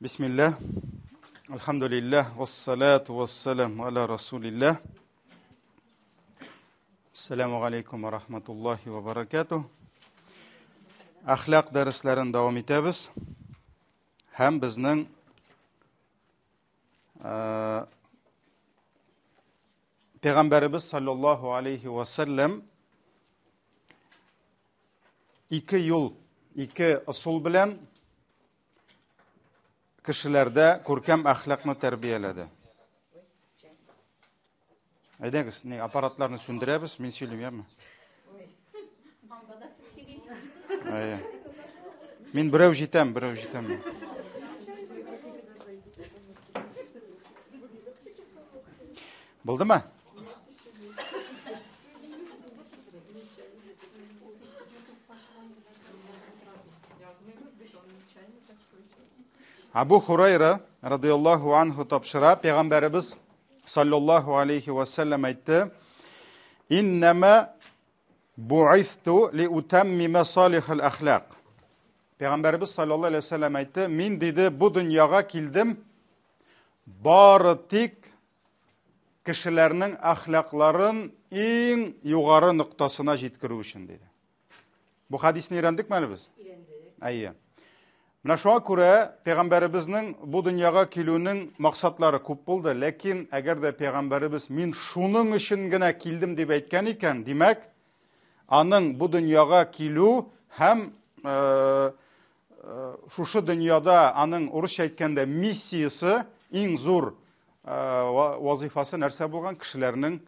Бисмилла. Альхамдулиллах, вассалату вассаламу аля расулиллах. Ассаламу алейкум ва рахматуллахи ва баракатуh. Әхлак дәресләрен дәвам итәбез. Һәм безнең Пәйгамбәребез саллаллаху алейхи ва саллям ике юл, ике ысул белән кешеләрдә күркәм әхлакны тәрбияләде. Әйдәгез, ни аппаратларны сүндерәбез, мин сөйлим, яме? Әйе. Мин берәү җитәм, берәү җитәм. Булдымы? Абу Хурайра радиаллаху анху тапшыра, пәйгамбәребез саллаллаху алейхи вассалам әйтте: "Иннама бу'ithту ли утаммима салихал ахлак". Пәйгамбәребез саллаллаху алейхи вассалам әйтте: "Мин диде бу дөньяга килдем бары тик кешеләрнең әхлакларын иң югары ноктасына җиткерү өчен" диде. Бу хадисне өйрәндекме әле без? Өйрәндек. Әйе. Менә шуңа күрә пәйгамбәребезнең бу дөньяга килүенең максатлары күп булды, ләкин әгәр дә пәйгамбәребез мин шуның өчен генә килдем дип әйткән икән, димәк, аның бу дөньяга килү һәм э, э, шушы дөньяда аның урысча әйткәндә миссиясе иң зур э, вазифасы нәрсә булган? Кешеләрнең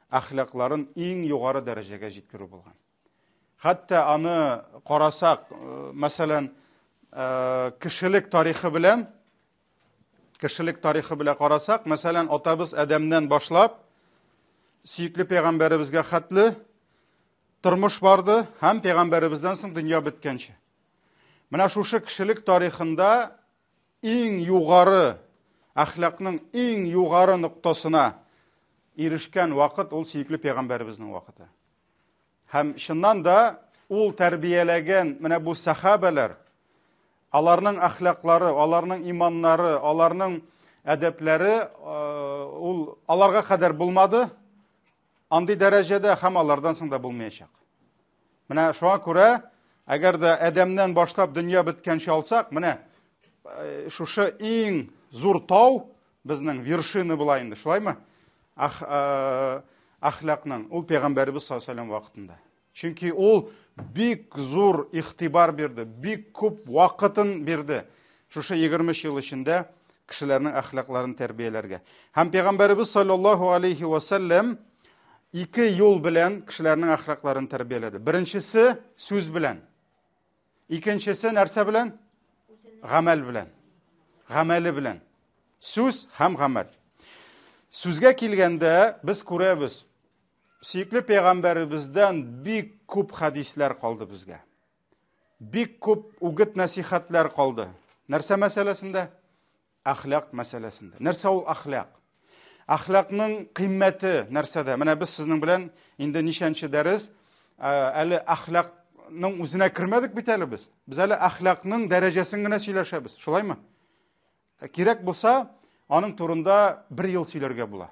әхлакларын иң югары дәрәҗәгә җиткерү булган. Хәтта аны карасак, э, мәсәлән, э, кешелек тарихы белән кешелек тарихы белән карасак, мәсәлән, атабыз Адәмнән башлап сөекле пәйгамбәребезгә хәтле тормыш барды һәм пәйгамбәребездән соң дөнья беткәнче. Менә шушы кешелек тарихында иң югары әхлакның иң югары ноктасына ирешкән вакыт ул сөекле пәйгамбәребезнең вакыты. Һәм чыннан да ул тәрбияләгән менә бу сәхабәләр, аларның әхлаклары, аларның иманнары, аларның әдәпләре э, ул аларга кадәр булмады. Андый дәрәҗәдә һәм алардан соң да булмаячак. Менә шуңа күрә, әгәр дә Адәмнән башлап дөнья беткәнче алсак, менә э, шушы иң зур тау безнең вершина була инде, шулаймы? Ах, э, әхлакның ул пәйгамбәребез саллаллаху алейһи вакытында. Чөнки ул бик зур игътибар бирде, бик күп вакытын бирде. Шушы 23 ел эчендә кешеләрнең әхлакларын тәрбияләргә. Һәм пәйгамбәребез саллаллаху алейхи ва саллям ике юл белән кешеләрнең әхлакларын тәрбияләде. Беренчесе сүз белән. Икенчесе нәрсә белән? Гамәл белән. Гамәле белән. Сүз һәм гамәл. Сүзгә килгәндә без күрәбез, сөекле пәйгамбәребездән бик күп хәдисләр калды безгә. Бик күп үгет нәсихәтләр калды. Нәрсә мәсьәләсендә? Әхлак мәсьәләсендә. Нәрсә ул әхлак? Әхлакның кыйммәте нәрсәдә? Менә без сезнең белән инде ничәнче дәрес, әле әхлакның үзенә кермәдек бит әле без. Без әле әхлакның дәрәҗәсен генә сөйләшәбез. Шулаймы? Кирәк булса, аның турында бер ел сөйләргә була.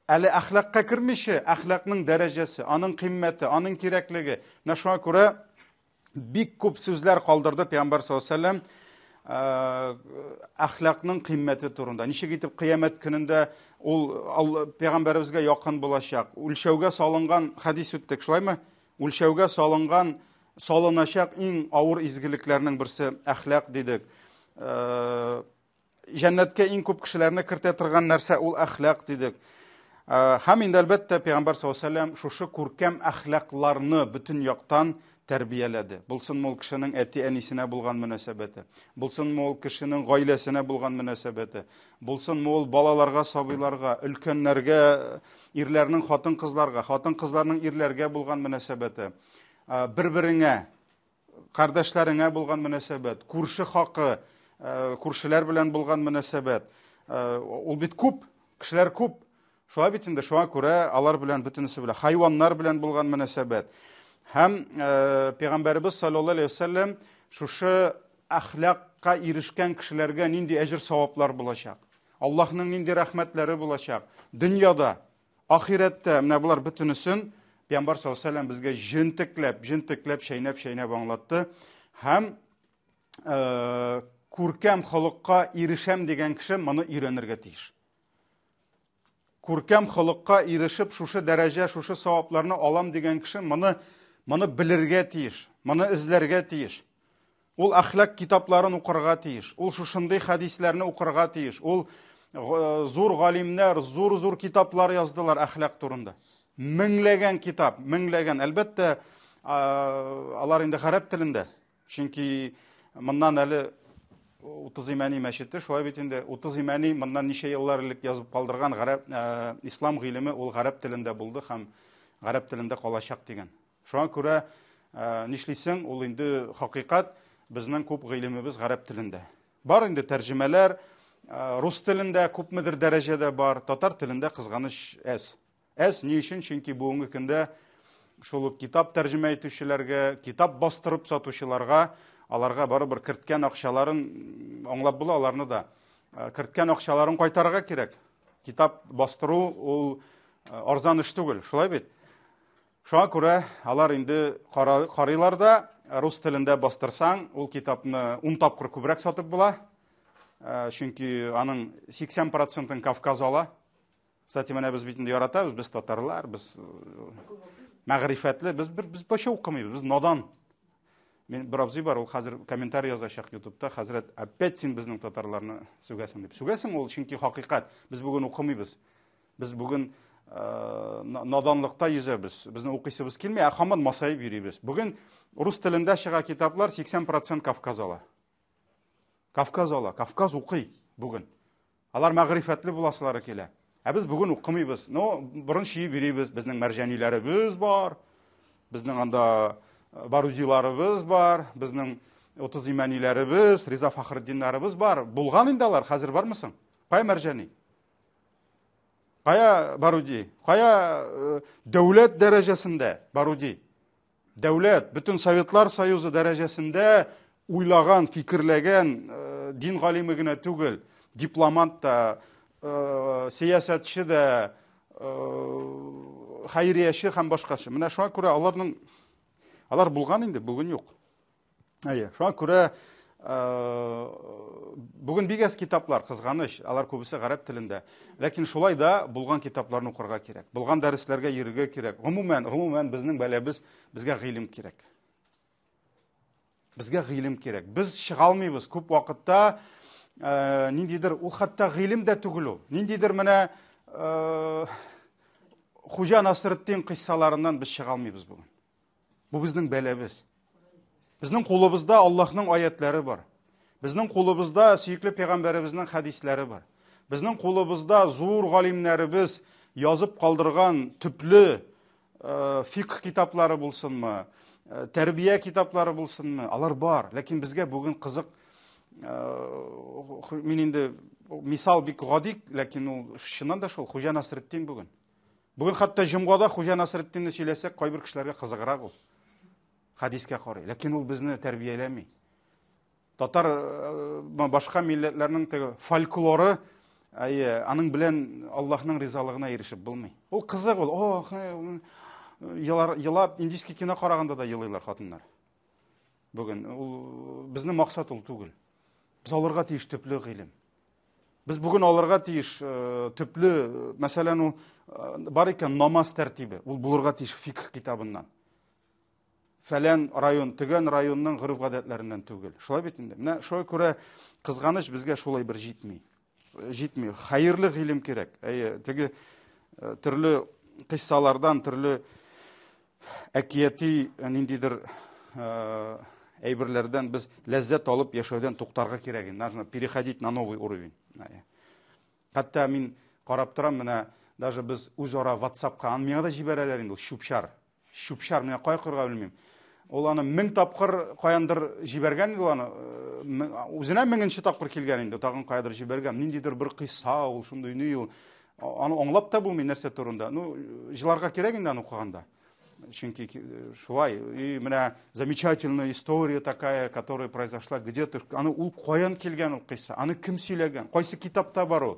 Әле әхлакка кермичә, әхлакның дәрәҗәсе, аның кыйммәте, аның кирәклеге. Менә шуңа күрә бик күп сүзләр калдырды Пәйгамбәр саллаллаху алейһи вәсәлләм әхлакның кыйммәте турында. Ничек итеп кыямәт көнендә ул пәйгамбәребезгә якын булачак. Үлчәүгә салынган хәдис үттек, шулаймы? Үлчәүгә салынган салыначак иң авыр изгелекләрнең берсе әхлак дидек. Җәннәткә иң күп кешеләрне кертә торган нәрсә ул әхлак дидек. Э, һәм инде әлбәттә пәйгамбәр саллаллаху алейһи шушы күркәм әхлакларны бөтен яктан тәрбияләде. Булсынмы ул кешенең әти-әнисенә булган мөнәсәбәте, булсынмы ул кешенең гаиләсенә булган мөнәсәбәте, булсынмы ул балаларга, сабыйларга, өлкәннәргә, ирләрнең хатын-кызларга, хатын-кызларның ирләргә булган мөнәсәбәте, э, бер-береңә кардәшләреңә булган мөнәсәбәт, күрше хакы, э, күршеләр белән булган мөнәсәбәт. Э, ул бит күп, кешеләр күп. Шулай бит инде, шуңа күрә алар белән бөтенесе белән, хайваннар белән булган мөнәсәбәт. Һәм э, пәйгамбәребез саллаллаһу алейһи вәсәлләм шушы әхлакка ирешкән кешеләргә нинди әҗер саваплар булачак. Аллаһның нинди рәхмәтләре булачак. Дөньяда, ахирәттә менә болар бөтенесен Пәйгамбәр саллаллаһу алейһи безгә җентекләп, җентекләп, чәйнәп-чәйнәп аңлатты. Һәм э, күркәм холыкка ирешәм дигән кеше моны өйрәнергә тиеш. Күркәм холыкка ирешеп, шушы дәрәҗә, шушы савапларны алам дигән кеше моны моны белергә тиеш, моны эзләргә тиеш. Ул әхлак китапларын укырга тиеш, ул шушындый хәдисләрне укырга тиеш, ул э, зур галимнәр, зур-зур китаплар яздылар әхлак турында. Меңләгән китап, меңләгән. Әлбәттә, алар инде гарәп телендә. Чөнки моннан әле 30 Имәни мәчете, шулай бит инде 30 Имәни моннан ничә еллар элек язып калдырган гарәп э, ислам гыйлеме ул гарәп телендә булды һәм гарәп телендә калачак дигән. Шуңа күрә э, нишлисең, ул инде хакыйкать, безнең күп гыйлемебез гарәп телендә. Бар инде тәрҗемәләр, э, рус телендә күпмедер дәрәҗәдә бар, татар телендә кызганыч әз. Әз ни өчен? Чөнки бүгенге көндә шул ук китап тәрҗемә итүчеләргә, китап бастырып сатучыларга, аларга барыбер керткән акчаларын аңлап була аларны да. Э, керткән акчаларын кайтарырга кирәк. Китап бастыру ул э, арзан эш түгел, шулай бит? Шуңа күрә алар инде карыйлар да, рус телендә бастырсаң, ул китапны 10 тапкыр күбрәк сатып була. Э, чөнки аның 80 процентын Кавказ ала. Кстати, менә без бит инде яратабыз, без татарлар, без э, мәгърифәтле, без бер без вообще укымыйбыз, без надан. Мин бер абзый бар, ул хәзер комментарий язачак ютубта, хәзрәт, опять син безнең татарларны сүгәсең дип. Сүгәсең ул, чөнки хакыйкать. Без бүген укымыйбыз. Без бүген э, наданлыкта йөзәбез. Безне укыйсыбыз килми, ә һаман масаеп йөрибез. Бүген рус телендә чыга китаплар 80% Кавказ ала. Кавказ ала, Кавказ укый бүген. Алар мәгърифәтле буласылары килә. Ә без бүген укымыйбыз. Но борын чиеп йөрибез. Безнең мәрҗаниләребез бар. Безнең анда э, барудиларыбыз бар. Безнең 30 имәниләребез, Риза Фахретдиннарыбыз бар. Булган инде алар, хәзер бармы соң? Кая мәрҗани? Кая Баруди? Кая э, дәүләт дәрәҗәсендә Баруди? Дәүләт, бөтен Советлар Союзы дәрәҗәсендә уйлаган, фикерләгән э, дин галиме генә түгел, дипломат та, э, сәясәтче дә, э, хәйрияче һәм башкасы. Менә шуңа күрә аларның алар булган инде, бүген юк. Әйе, шуңа күрә бүген бик әз китаплар, кызганыч, алар күбесе гарәп телендә. Ләкин шулай да булган китапларны укырга кирәк. Булган дәресләргә йөрергә кирәк. Гомумән, гомумән безнең бәләбез безгә гыйлем кирәк. Безгә гыйлем кирәк. Без чыга алмыйбыз күп вакытта э, ниндидер ул хәтта гыйлем дә түгел ул. Ниндидер менә э, Хуҗа Насретдин кыйссаларыннан без чыга алмыйбыз бүген. Бу безнең бәләбез. Безнең кулыбызда Аллаһның аятлары бар. Безнең кулыбызда сөекле пәйгамбәребезнең хәдисләре бар. Безнең кулыбызда зур галимнәребез язып калдырган төпле э, фикх китаплары булсынмы, э, тәрбия китаплары булсынмы, алар бар. Ләкин безгә бүген кызык э, мин инде мисал бик гади, ләкин ул чыннан да шул Хуҗа Насретдин бүген. Бүген хәтта җомгада Хуҗа Насретдинне сөйләсәк, кайбер кешеләргә кызыграк ул. Хәдискә карый. Ләкин ул безне тәрбияләми. Татар э, башка милләтләрнең теге фольклоры, әйе, аның белән Аллаһның ризалыгына ирешеп булмый. Ул кызык ул. Ох, э, елар, елап, индийский кино караганда да елыйлар хатыннар. Бүген ул безнең максат ул түгел. Без алырга тиеш төпле гыйлем. Без бүген алырга тиеш э, төпле, мәсәлән, ул э, бар икән намаз тәртибе, ул булырга тиеш фикх китабыннан. Фәлән район, төгән районның гореф-гадәтләреннән түгел. Шулай бит инде. Менә шуңа күрә кызганыч безгә шулай бер җитми. Җитми. Хәерле гыйлем кирәк. Әйе, теге э, төрле кыйссалардан, төрле әкияти ниндидер әйберләрдән без ләззәт алып яшәүдән туктарга кирәк инде. Нужно переходить на новый уровень. Хәтта мин карап торам, менә даже без үзара WhatsApp-ка, аны миңа да җибәрәләр инде ул чүп-чар. Чүп-чар, менә кая куярга белмим. Ул аны мең тапкыр каяндыр җибәргән инде ул аны. Үзенә меңенче тапкыр килгән инде, тагын каядыр җибәргән. Ниндидер бер кыйсса ул, шундый ни ул. Аны аңлап та булмый нәрсә турында. Ну, җыларга кирәк инде аны укыганда. Чөнки шулай, и менә замечательная история такая, которая произошла где-то. Аны ул каян килгән ул кыйсса? Аны кем сөйләгән? Кайсы китапта бар ул?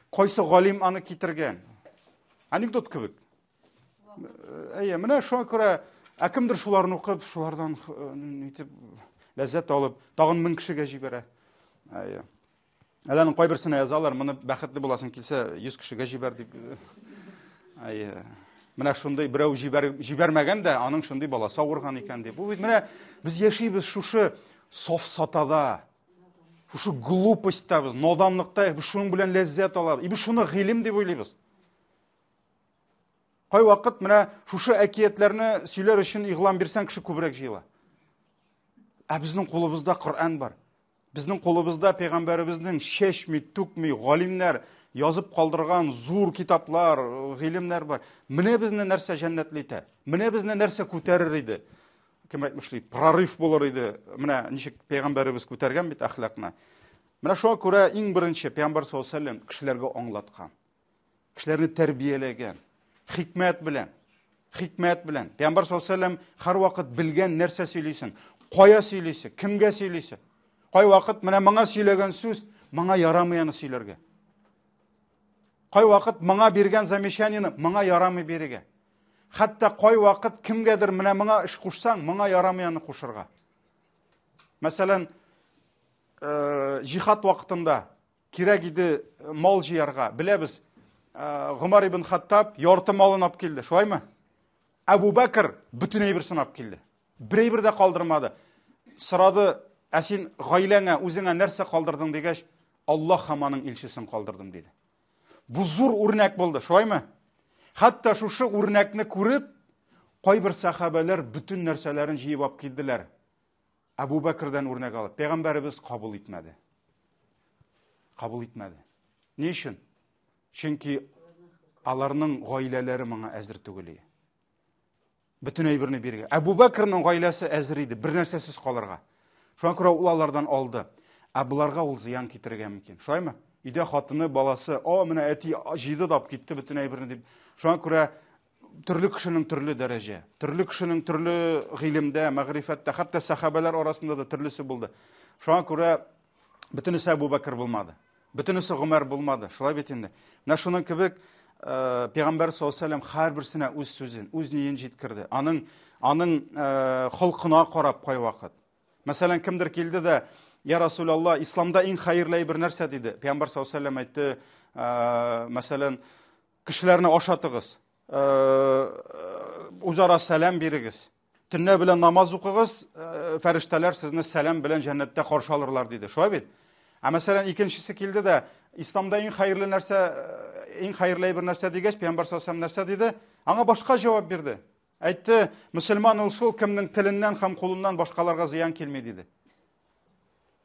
Кайсы галим аны китергән? Анекдот кебек. Әйе, менә шуңа күрә, ә кемдер шуларны укып, шулардан нитеп ләззәт алып, тагын 1000 кешегә җибәрә. Әйе. Әле аның кайберсенә язалар, моны бәхетле буласың килсә, 100 кешегә җибәр дип. Әйе. Менә шундый берәү җибәр, җибәрмәгән дә, аның шундый баласы авырган икән дип. Бу бит менә без яшибез шушы сафсатада, шушы глупостьта без, наданлыкта, без шуның белән ләззәт алабыз. И без шуны гыйлем дип уйлыйбыз. Кайвакыт менә шушы әкиятләрне сөйләр өчен игълан бирсәң, кеше күбрәк җыела. Ә безнең кулыбызда Коръән бар. Безнең кулыбызда пәйгамбәребезнең чәчми, түкми, галимнәр язып калдырган зур китаплар, гыйлемнәр бар. Менә безне нәрсә җәннәтле итә? Менә безне нәрсә күтәрер иде? Кем әйтмешли, прорыв булыр иде. Менә ничек пәйгамбәребез күтәргән бит әхлакны. Менә шуңа күрә иң беренче пәйгамбәр саллаллаһу алейһи ва сәлләм кешеләргә аңлаткан. Кешеләрне тәрбияләгән. Хикмәт белән. Хикмәт белән. Пәйгамбәр саллаллаһу алейһи ва сәлләм һәрвакыт белгән нәрсә сөйлисең, кая сөйлисе, кемгә сөйлисе. Кайвакыт менә моңа сөйләгән сүз, моңа ярамый аны сөйләргә. Кайвакыт моңа биргән замечаниене моңа ярамый бирергә. Хәтта кайвакыт кемгәдер менә моңа эш кушсаң, моңа ярамый аны кушырга. Мәсәлән, җихад вакытында кирәк иде мал җыярга. Беләбез, Гомар ибн Хаттаб ярты малын алып килде, шулаймы? Әбу Бәкер бөтен әйберсен алып килде. Бер әйбер дә калдырмады. Сорады, ә син гаиләңә, үзеңә нәрсә калдырдың дигәч, Аллаһ һәм аның илчесен калдырдым диде. Бу зур үрнәк булды, шулаймы? Хәтта шушы үрнәкне күреп, кайбер сәхабәләр бөтен нәрсәләрен җыеп алып килделәр. Әбу Бәкердән үрнәк алып, пәйгамбәребез кабул итмәде. Кабул итмәде. Ни өчен? Чөнки аларның гаиләләре моңа әзер түгел иде. Бөтен әйберне бирергә. Әбу Бәкернең гаиләсе әзер иде, бер нәрсәсез калырга. Шуңа күрә ул алардан алды. Ә боларга ул зыян китерергә мөмкин. Шулаймы? Өйдә хатыны, баласы, о, менә әти җыйды да алып китте бөтен әйберне дип. Шуңа күрә төрле кешенең төрле дәрәҗә, төрле кешенең төрле гыйлемдә, мәгърифәттә, хәтта сәхабәләр арасында да төрлесе булды. Шуңа күрә бөтенесе Әбу Бәкер булмады. Бөтенесе Гомәр булмады. Шулай бит инде. Менә шуның кебек Пәйгамбәр саллаллаһу алейһи ва сәлләм һәрберсенә үз сүзен, үз ниен җиткерде. Аның аның холкына карап кайвакыт. Мәсәлән, кемдер килде дә, Я Расулалла, исламда иң хәерле әйбер нәрсә диде? Пәйгамбәр саллаллаһу алейһи ва сәлләм әйтте, мәсәлән, кешеләрне ашатыгыз, үзара сәлам бирегез. Төнлә белән намаз укыгыз, фәрештәләр сезне сәлам белән җәннәттә каршы алырлар диде. Шулай бит? Ә мәсәлән, икенчесе килде дә, исламда иң хәерле нәрсә, иң хәерле әйбер нәрсә дигәч, пәйгамбәр саллаллаһу алейһи нәрсә диде? Аңа башка җавап бирде. Әйтте, мөселман ул шул, кемнең теленнән һәм кулыннан башкаларга зыян килми диде.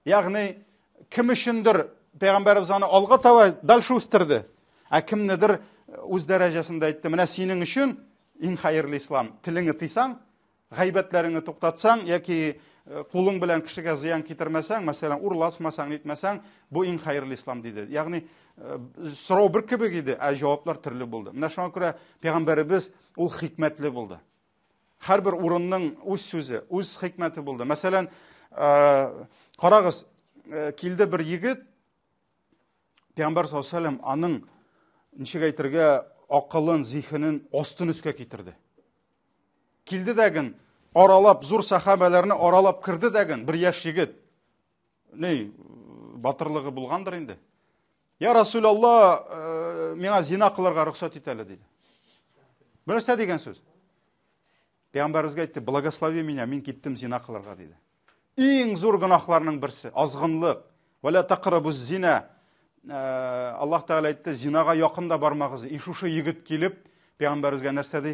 Ягъни, кем өчендер пәйгамбәребез аны алга таба дальше үстерде. Ә кемнедер үз дәрәҗәсендә әйтте, менә синең өчен иң хәерле ислам. Телеңне тыйсаң, гайбәтләреңне туктатсаң яки кулың белән кешегә зыян китермәсәң, мәсәлән, урлашмасаң, нитмәсәң, бу иң хәерле ислам диде. Ягъни сорау бер кебек иде, ә җаваплар төрле булды. Менә шуңа күрә пәйгамбәребез ул хикмәтле булды. Һәрбер урынның үз сүзе, үз хикмәте булды. Мәсәлән, карагыз, килде бер егет, Пәйгамбәр саллаллаһу алейһи ва сәлләм аның ничек әйтергә, акылын, зиһенен астын өскә китерде. Килде дәген, аралап, зур сахабәләрне аралап керде дәген, бер яшь егет. Ни, батырлыгы булгандыр инде. Я Расулалла, миңа зина кылырга рөхсәт ит әле, диде. Бу нәрсә дигән сүз? Пәйгамбәребезгә әйтте, благослови меня, мин киттем зина кылырга, диде. Иң зур гөнаһларның берсе, азгынлык. Вәлә тақрабу зина. Аллаһ Тәгалә әйтте, зинага якын да бармагыз. И шушы егет килеп, пәйгамбәребезгә нәрсә ди?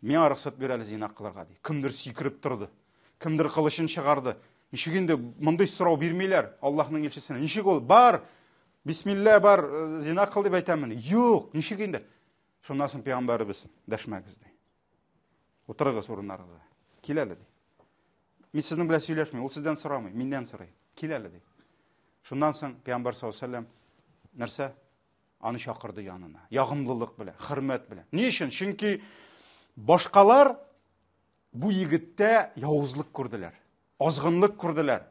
Миңа рөхсәт бир әле зина кылырга, ди. Кемдер сикереп торды. Кемдер кылычын чыгарды. Ничек инде мондый сорау бирмиләр Аллаһның илчесенә? Ничек ул? Бар, бисмилла бар, зина кыл дип әйтәмен. Юк, ничек инде? Шуннан соң пәйгамбәребез дәшмәгез ди. Утырыгыз урыннарыгызга. Кил әле ди. Мин сезнең белән сөйләшмим, ул сездән сорамый, миннән сорый. Кил әле ди. Шуннан соң пәйгамбәр саллаллаһу алейһи ва сәлләм нәрсә? Аны чакырды янына. Ягымлылык белән, хөрмәт белән. Ни өчен? Чөнки Башкалар бу егеттә явызлык күрделәр, азгынлык күрделәр.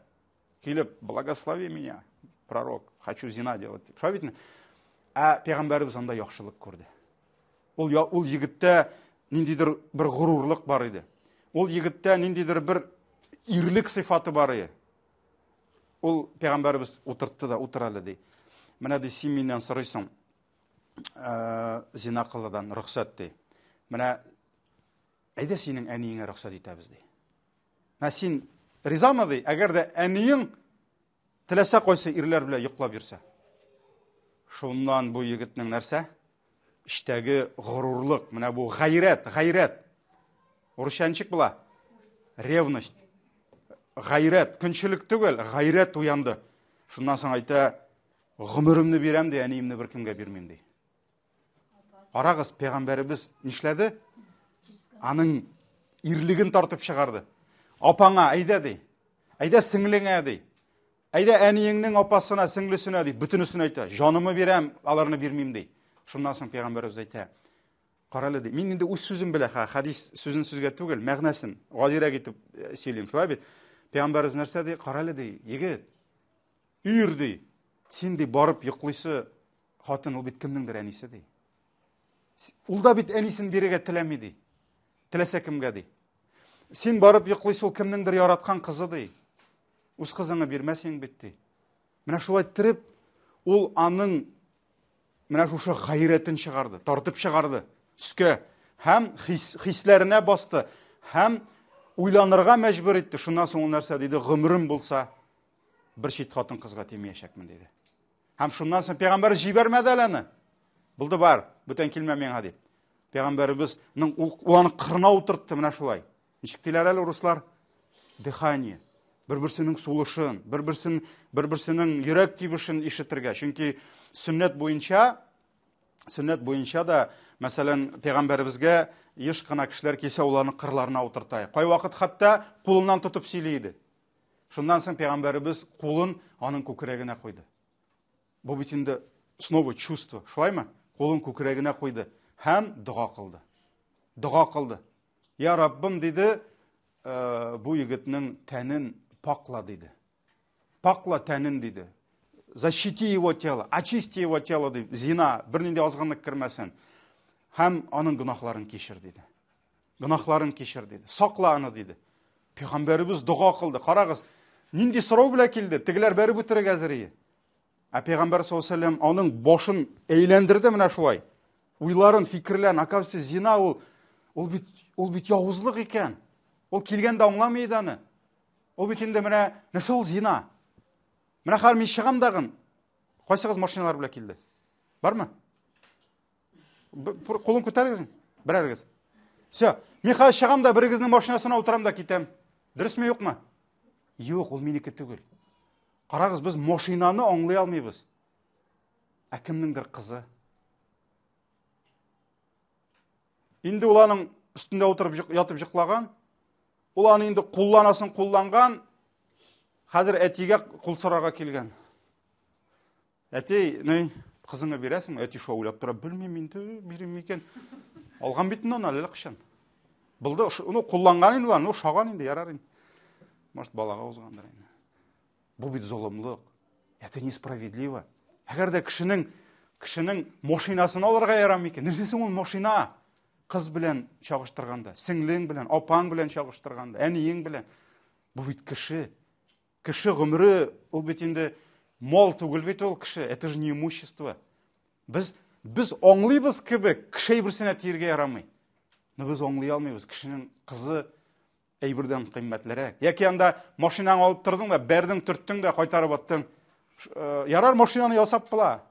Килеп, благослови меня, пророк, хочу зина делать. Шулай бит? Ә пәйгамбәребез анда яхшылык күрде. Ул ул егеттә ниндидер бер горурлык бар иде. Ул егеттә ниндидер бер ирлек сыйфаты бар иде. Ул пәйгамбәребез утыртты да, утыр әле ди. Менә ди, син миннән сорыйсың, э, зина кылудан рөхсәт ди. Менә әйдә синең әниеңә рөхсәт итәбез ди. Менә син ризамы ди, әгәр дә әниең теләсә кайсы ирләр белән йоклап йөрсә. Шуннан бу егетнең нәрсә? Эчтәге горурлык, менә бу гайрәт, гайрәт. Урысча ничек була? Ревность. Гайрәт, көнчелек түгел, гайрәт уянды. Шуннан соң әйтә, гомеремне бирәм ди, әниемне беркемгә бирмим ди. Карагыз, пәйгамбәребез нишләде? Аның ирлеген тартып чыгарды. Апаңа әйдә ди. Әйдә сеңлеңә ди. Әйдә әниеңнең апасына, сеңлесенә ди. Бөтенесен әйтә. Җанымы бирәм, аларны бирмим ди. Шуннан соң пәйгамбәребез әйтә. Карале ди. Мин инде үз сүзем белә, ха, хадис сүзен сүзгә түгел, мәгънәсен гадирәк итеп э, сөйлим. Шулай бит. Пәйгамбәребез нәрсә ди? Карале ди, егет. Ир ди. Син ди барып йоклыйсы Хатын ул бит кемнеңдер әнисе ди. Ул да бит әнисен бирергә теләми ди. Теләсә кемгә ди. Син барып йоклыйсың, ул кемнеңдер яраткан кызы ди. Үз кызыңны бирмәсең бит ди. Менә шулай иттереп, ул аның менә шушы гайрәтен чыгарды, тартып чыгарды өскә һәм хис, хисләренә басты һәм уйланырга мәҗбүр итте. Шуннан соң ул нәрсә диде? Гомерем булса, бер чит хатын кызга тимәячәкмен диде. Һәм шуннан соң пәйгамбәр җибәрмәде әле аны. Булды бар, бүтән килмә миңа дип. Пәйгамбәребезнең ул, ул аны кырына утыртты менә шулай. Ничек диләр әле руслар? Дыхание. Бер-берсенең сулышын, бер-берсен, бер-берсенең йөрәк тибешен ишетергә. Чөнки сөннәт буенча, сөннәт буенча да, мәсәлән, пәйгамбәребезгә еш кына кешеләр килсә, уларны кырларына утырта. Кайвакыт хәтта кулыннан тотып сөйли иде. Шуннан соң пәйгамбәребез кулын аның күкрәгенә куйды. Бу бит инде снова чувство, шулаймы? Кулын күкрәгенә куйды һәм дога кылды. Дога кылды. Я Раббым, диде, э, бу егетнең тәнен пакла, диде. Пакла тәнен, диде. Защити его тело, очисти его тело, дип, зина, бернинди азгынлык кермәсен. Һәм аның гөнаһларын кичер, диде. Гөнаһларын кичер, диде. Сакла аны, диде. Пәйгамбәребез дога кылды. Карагыз, нинди сорау белән килде? Тегеләр бәреп үтерергә әзер иде. Ә пәйгамбәр саллаллаху алейһи аның башын әйләндерде менә шулай. Уйларын, фикерләрен, оказывается, зина ул ул бит ул бит явызлык икән. Ул килгәндә аңламый иде аны. Ул бит инде менә нәрсә ул зина? Менә хәзер мин чыгам дагын. Кайсыгыз машиналар белән килде? Бармы? Кулын күтәрегез, берәрегез. Все, мин хәзер чыгам да берегезнең машинасына утырам да китәм. Дөресме, юкмы? Юк, ул минеке түгел. Карагыз, без машинаны аңлый алмыйбыз. Ә кемнеңдер кызы. Инде ул аның өстендә утырып ятып йоклаган. Ул аны инде кулланасын кулланган. Хәзер әтигә кул сорарга килгән. Әти, ни, кызыңа бирәсеңме? Әти шулай уйлап тора, белмим инде, бирим микән. Алган бит инде аны әллә кайчан. Булды, ну, кулланган инде аны, ну, ошаган инде, ярар инде. Может, балага узгандыр инде. Бу бит золымлык. Это несправедливо. Әгәр дә кешенең кешенең машинасын алырга ярамый икән, нәрсә соң ул машина? Кыз белән чагыштырганда, сеңлең белән, апаң белән чагыштырганда, әниең белән. Бу бит кеше. Кеше гомере, ул бит инде мал түгел бит ул кеше, это же не имущество. Без, без аңлыйбыз кебек, кеше әйберсенә тиергә ярамый. Но без аңлый алмыйбыз, кешенең кызы әйбердән кыйммәтлерәк. Яки анда машинаңны алып тордың да, бәрдең, төрттең дә, кайтарып аттың. Э, ярар, машинаны ясап була.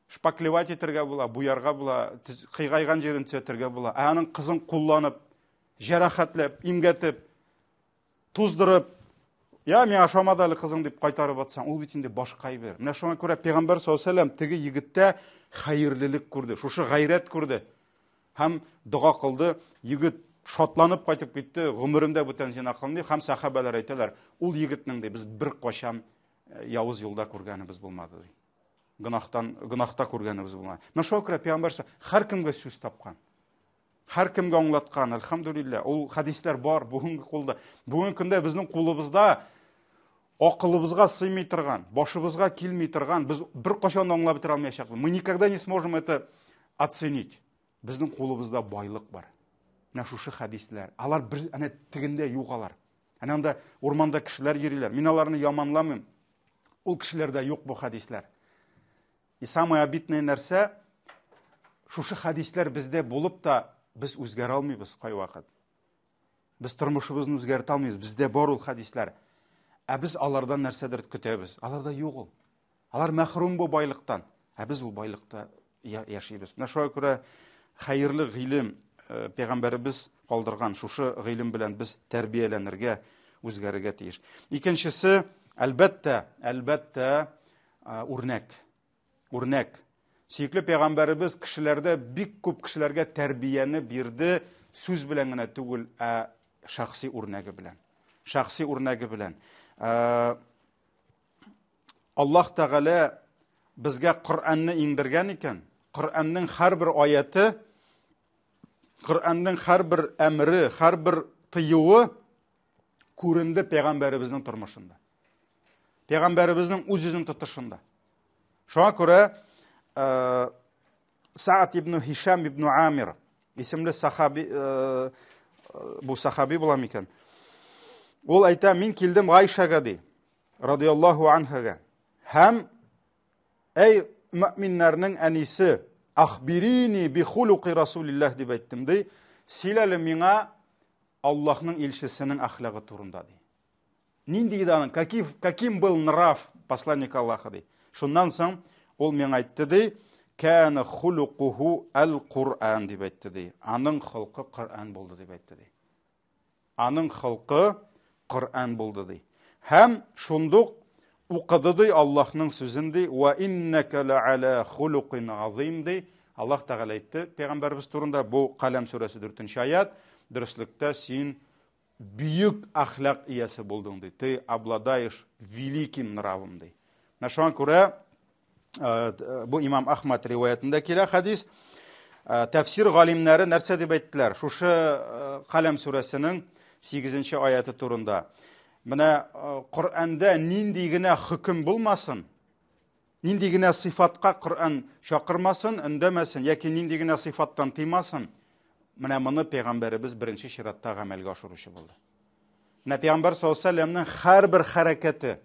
Шпаклевать итәргә була, буярга була, кыйгайган җирен төзәтергә була. Ә аның кызын кулланып, җәрәхәтләп, имгәтеп, туздырып, я миңа ошамады әле кызың дип кайтарып атсаң, ул бит инде башка әйбер. Менә шуңа күрә пәйгамбәр саллаллаху алейһи теге егеттә хәерлелек күрде, шушы гайрәт күрде. Һәм дога кылды, егет шатланып кайтып китте, гомеремдә бүтән зина кылмый. Һәм сәхабәләр әйтәләр, ул егетнең ди без беркайчан э, явыз юлда күргәнебез булмады ди. Гөнаһтан гөнаһта күргәнебез булмады. Менә шуңа күрә пәйгамбәр һәркемгә сүз тапкан. Һәркемгә аңлаткан, әлхәмдүлилләһ. Ул хәдисләр бар бүгенге кулда. Бүгенге көндә безнең кулыбызда акылыбызга сыймый торган, башыбызга килми торган, без беркайчан да аңлап бетерә алмаячакбыз. Мы никогда не сможем это оценить. Безнең кулыбызда байлык бар. Менә шушы хәдисләр. Алар бер әнә тегендә юк алар. Әнә анда урманда кешеләр йөриләр. Мин аларны яманламыйм. Ул кешеләрдә юк бу хәдисләр. И самое обидное нәрсә, шушы хәдисләр бездә булып та, без үзгәрә алмыйбыз кайвакыт. Без тормышыбызны үзгәртә алмыйбыз. Бездә бар ул хәдисләр. Ә без алардан нәрсәдер көтәбез. Аларда юк ул. Алар мәхрүм бу байлыктан. Ә без ул байлыкта яшибез. Менә шуңа күрә хәерле гыйлем э, пәйгамбәребез калдырган шушы гыйлем белән без тәрбияләнергә, үзгәрергә тиеш. Икенчесе, әлбәттә, әлбәттә, э, үрнәк. Үрнәк. Сөекле пәйгамбәребез кешеләрдә бик күп кешеләргә тәрбияне бирде, сүз белән генә түгел, ә шәхси үрнәге белән. Шәхси үрнәге белән. Э, Аллаһ Тәгалә безгә Коръәнне иңдергән икән, Коръәннең һәрбер аяты, Коръәннең һәрбер әмере, һәрбер тыюы күренде пәйгамбәребезнең тормышында. Пәйгамбәребезнең үз-үзен тотышында. Шуңа күрә э, Саад ибн Һишам ибн Амир исемле сахаби э, бу сахаби була микән? Ул әйтә, мин килдем Гайшәгә ди, радияллаһу анхага. Һәм әй мөминнәрнең әнисе, ахбирини би хулуки Расулиллаһ дип әйттем ди. Сөйләле миңа Аллаһның илчесенең әхлагы турында ди. Нинди иде аның, какив, каким был нрав посланника Аллаха ди. Шуннан соң ул миңа әйтте ди, кәна хулукуху әл-Куръан дип әйтте ди. Аның холкы Коръән булды дип әйтте ди. Аның холкы Коръән булды ди. Һәм шундук укыды ди Аллаһның сүзен ди, ва иннәкә ләаля хулукин азим ди. Аллаһ Тәгалә әйтте пәйгамбәребез турында бу Каләм сүрәсе 4 аят, дөреслектә син бөек әхлак иясе булдың ди. Ты обладаешь великим нравом ди. Менә шуңа күрә э, бу имам Ахмад риваятендә килә хәдис. Э, тәфсир галимнәре нәрсә дип әйттеләр? Шушы э, Каләм сүрәсенең 8 аяты турында. Менә Коръәндә нинди генә хөкем булмасын, нинди генә сыйфатка Коръән чакырмасын, өндәмәсен яки нинди генә сыйфаттан тыймасын, менә моны пәйгамбәребез беренче чиратта гамәлгә ашыручы булды. Менә пәйгамбәр саллаллаһу алейһи вәсәлләмнең һәрбер хәрәкәте,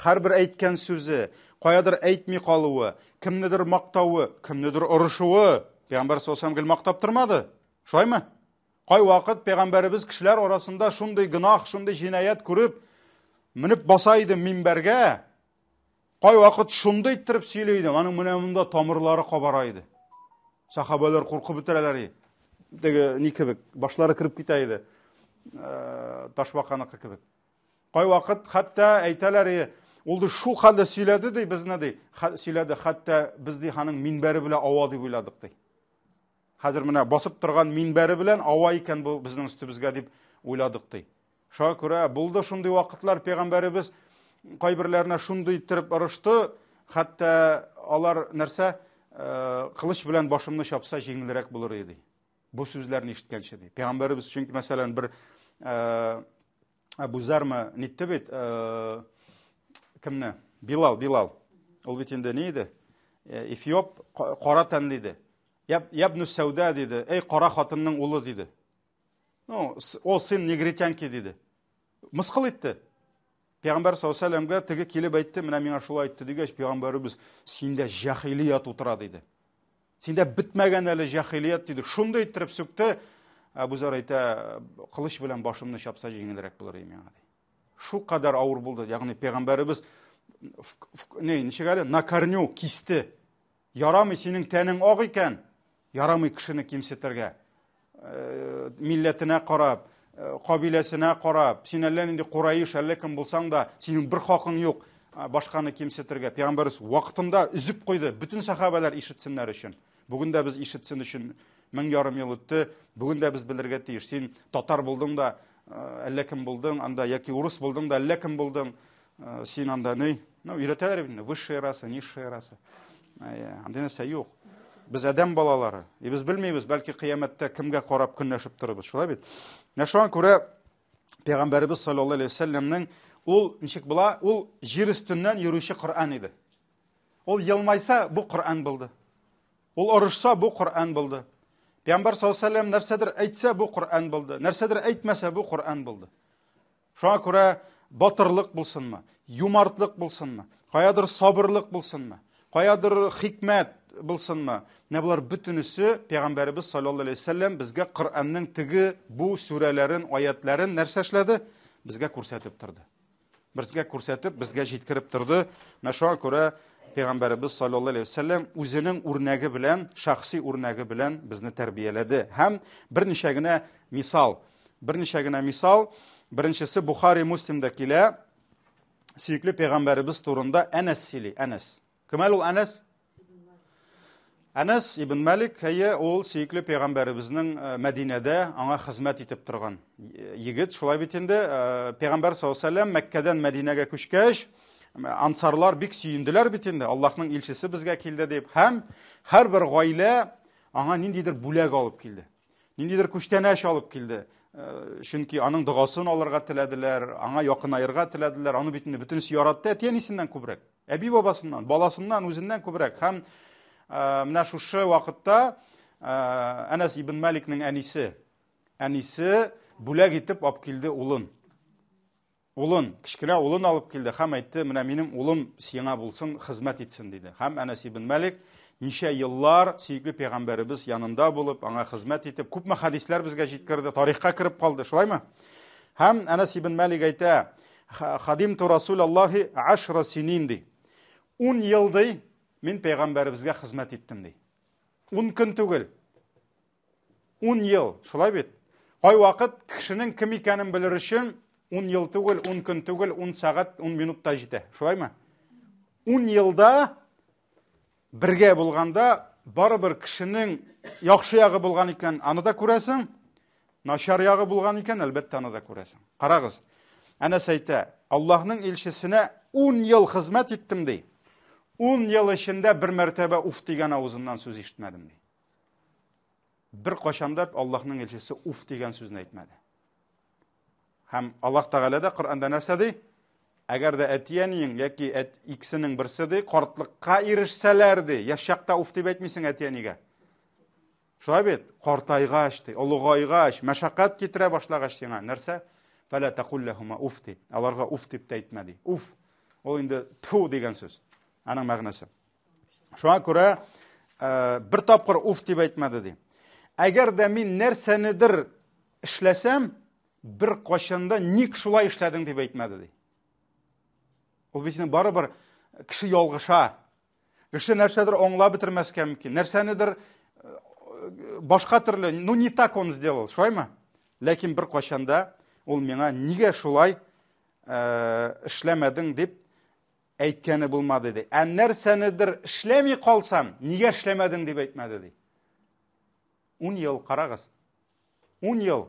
һәрбер әйткән сүзе, каядыр әйтми калуы, кемнедер мактавы, кемнедер орышуы, пәйгамбәр саллаллаһу алейһи вәсәлләм гел мактап тормады. Шулаймы? Кайвакыт пәйгамбәребез кешеләр арасында шундый гөнаһ, шундый җинаять күреп, менеп баса иде минбәргә, Кайвакыт шундый иттереп сөйли иде, аның менә монда тамырлары кабара иде. Сахабалар куркып бетерәләр иде. Теге ни кебек, башлары кереп китә иде. Э, ташбаканыкы кебек. Кайвакыт хәтта әйтәләр иде, ул ди шул хәлдә сөйләде ди безне ди, сөйләде, хәтта без ди аның минбәре белән ава дип уйладык ди. Хәзер менә басып торган минбәре белән ава икән бу безнең өстебезгә дип уйладык ди. Шуңа күрә булды шундый вакытлар, пәйгамбәребез кайберләренә шундый иттереп ырышты, хәтта алар нәрсә, э, кылыч белән башымны чапса җиңелрәк булыр иде. Бу сүзләрне ишеткәнче ди. Пәйгамбәребез чөнки мәсәлән бер э, Әбу Зармы нитте бит, э, кемне? Билал, Билал. Ул бит инде ни иде? Эфиоп кара тәнле иде. Ябну сәүдә диде. Эй, кара хатынның улы диде. Ну, о сын негритянки диде. Мыскыл итте. Пәйгамбәр саллаллаху теге килеп әйтте, менә миңа шулай әйтте дигәч, пәйгамбәребез синдә җәһилият утыра диде. Синдә бетмәгән әле җәһилият диде. Шундый иттереп сүкте. Әбу Зар әйтә, кылыч белән башымны чапса җиңелрәк булыр иде миңа ди. Шул кадәр авыр булды. Ягъни пәйгамбәребез не, ничек әле на корню кисте. Ярамый синең тәнең ак икән, ярамый кешене кимсетергә. Э, милләтенә карап, э, кабиләсенә карап, син әллә нинди кураиш, әллә кем булсаң да, синең бер хакың юк э, башканы кимсетергә. Пәйгамбәребез вакытында өзеп куйды, бөтен сахабәләр ишетсеннәр өчен. Бүген дә без ишетсен өчен 1500 ел үтте. Бүген дә без белергә тиеш. Син татар булдың да, әллә кем булдың, анда яки урыс булдың да, әллә кем булдың. Син анда ни? Ну, өйрәтәләр бит инде, высшая раса, низшая раса. Андый нәрсә юк. Без адәм балалары. И без белмибез, бәлки кыямәттә кемгә карап көнләшеп торырбыз, шулай бит? Менә шуңа күрә Пәйгамбәребез саллаллаһу алейһи вәсәлләмнең ул ничек була? Ул җир өстеннән йөрүче Коръән иде. Ул елмайса, бу Коръән булды. Ул орышса, бу Коръән булды. Пәйгамбәр саллаллаһу алейһи вәсәлләм нәрсәдер әйтсә, бу Коръән булды. Нәрсәдер әйтмәсә, бу Коръән булды. Шуңа күрә батырлык булсынмы, юмартлык булсынмы, каядыр сабырлык булсынмы, каядыр хикмәт булсынмы, менә болар бөтенесе Пәйгамбәребез саллаллаһу алейһи вәсәлләм безгә Коръәннең теге бу сүрәләрен, аятләрен нәрсә эшләде? Безгә күрсәтеп торды. Безгә күрсәтеп, безгә җиткереп торды. Менә шуңа күрә Пәйгамбәребез саллаллаһу алейһи вәсәлләм үзенең үрнәге белән, шәхси үрнәге белән безне тәрбияләде. Һәм берничә генә мисал. Берничә генә мисал. Беренчесе Бухари Муслимда килә. Сөекле пәйгамбәребез турында Әнәс сөйли. Әнәс. Кем әле ул Әнәс? Әнәс ибн Малик, әйе, ул сөекле пәйгамбәребезнең э, Мәдинәдә аңа хезмәт итеп торган э, егет, шулай бит инде. Э, пәйгамбәр саллаллаһу алейһи вәсәлләм Мәккәдән Мәдинәгә күчкәч, ансарлар бик сөенделәр бит инде, Аллаһның илчесе безгә килде дип. Һәм һәрбер гаилә аңа ниндидер бүләк алып килде. Ниндидер күчтәнәч алып килде. Чөнки аның догасын алырга теләделәр, аңа якынаерга теләделәр. Аны бит инде бөтенесе яратты, әти-әнисеннән күбрәк. Әби-бабасыннан, баласыннан, үзеннән күбрәк. Һәм менә шушы вакытта Әнәс ибн Маликның әнисе, әнисе бүләк итеп алып килде улын. Улын, кечкенә улын алып килде һәм әйтте, менә минем улым сиңа булсын, хезмәт итсен, диде. Һәм Әнәс ибн Мәлик ничә еллар сөекле пәйгамбәребез янында булып, аңа хезмәт итеп, күпме хәдисләр безгә җиткерде, тарихка кереп калды, шулаймы? Һәм Әнәс ибн Мәлик әйтә, Хадимту Расулаллахи ашра синин ди. 10 ел ди, мин пәйгамбәребезгә хезмәт иттем ди. 10 көн түгел. 10 ел, шулай бит? Кайвакыт кешенең кем икәнен белер өчен 10 ел түгел, 10 көн түгел, 10 сәгать, 10 минут та җитә. Шулаймы? 10 елда бергә булганда барыбер кешенең яхшы ягы булган икән, аны да күрәсең, начар ягы булган икән, әлбәттә, аны да күрәсең. Карагыз. Әнәс әйтә, Аллаһның илчесенә 10 ел хезмәт иттем ди. 10 ел эчендә бер мәртәбә уф дигән авызыннан сүз ишетмәдем ди. Бер кашанда Аллаһның илчесе уф дигән сүзне әйтмәде. Һәм Аллаһ Тәгалә дә Коръәндә нәрсә ди? Әгәр дә әти-әниең яки икесенең берсе ди, картлыкка ирешсәләр ди, яшь чакта уф дип әйтмисең әти-әнигә. Шулай бит? Картайгач ди, олыгайгач, мәшәкать китерә башлагач сиңа нәрсә? Фәлә тәкул ләһума уф ди. Аларга уф дип тә әйтмә ди. Уф. Ул инде тфу дигән сүз. Аның мәгънәсе. Шуңа күрә э, бер тапкыр уф дип әйтмәде ди. Әгәр дә мин нәрсәнедер эшләсәм, бер кайчан да ник шулай эшләдең дип әйтмәде ди. Ул бит инде барыбер кеше ялгыша. Кеше нәрсәдер аңлап бетермәскә мөмкин. Нәрсәнедер э, башка төрле, ну не так он сделал, шулаймы? Ләкин бер кайчан да ул миңа нигә шулай э, эшләмәдең дип әйткәне булмады ди. Ә нәрсәнедер эшләми калсам, нигә эшләмәдең дип әйтмәде ди. 10 ел карагыз. 10 ел.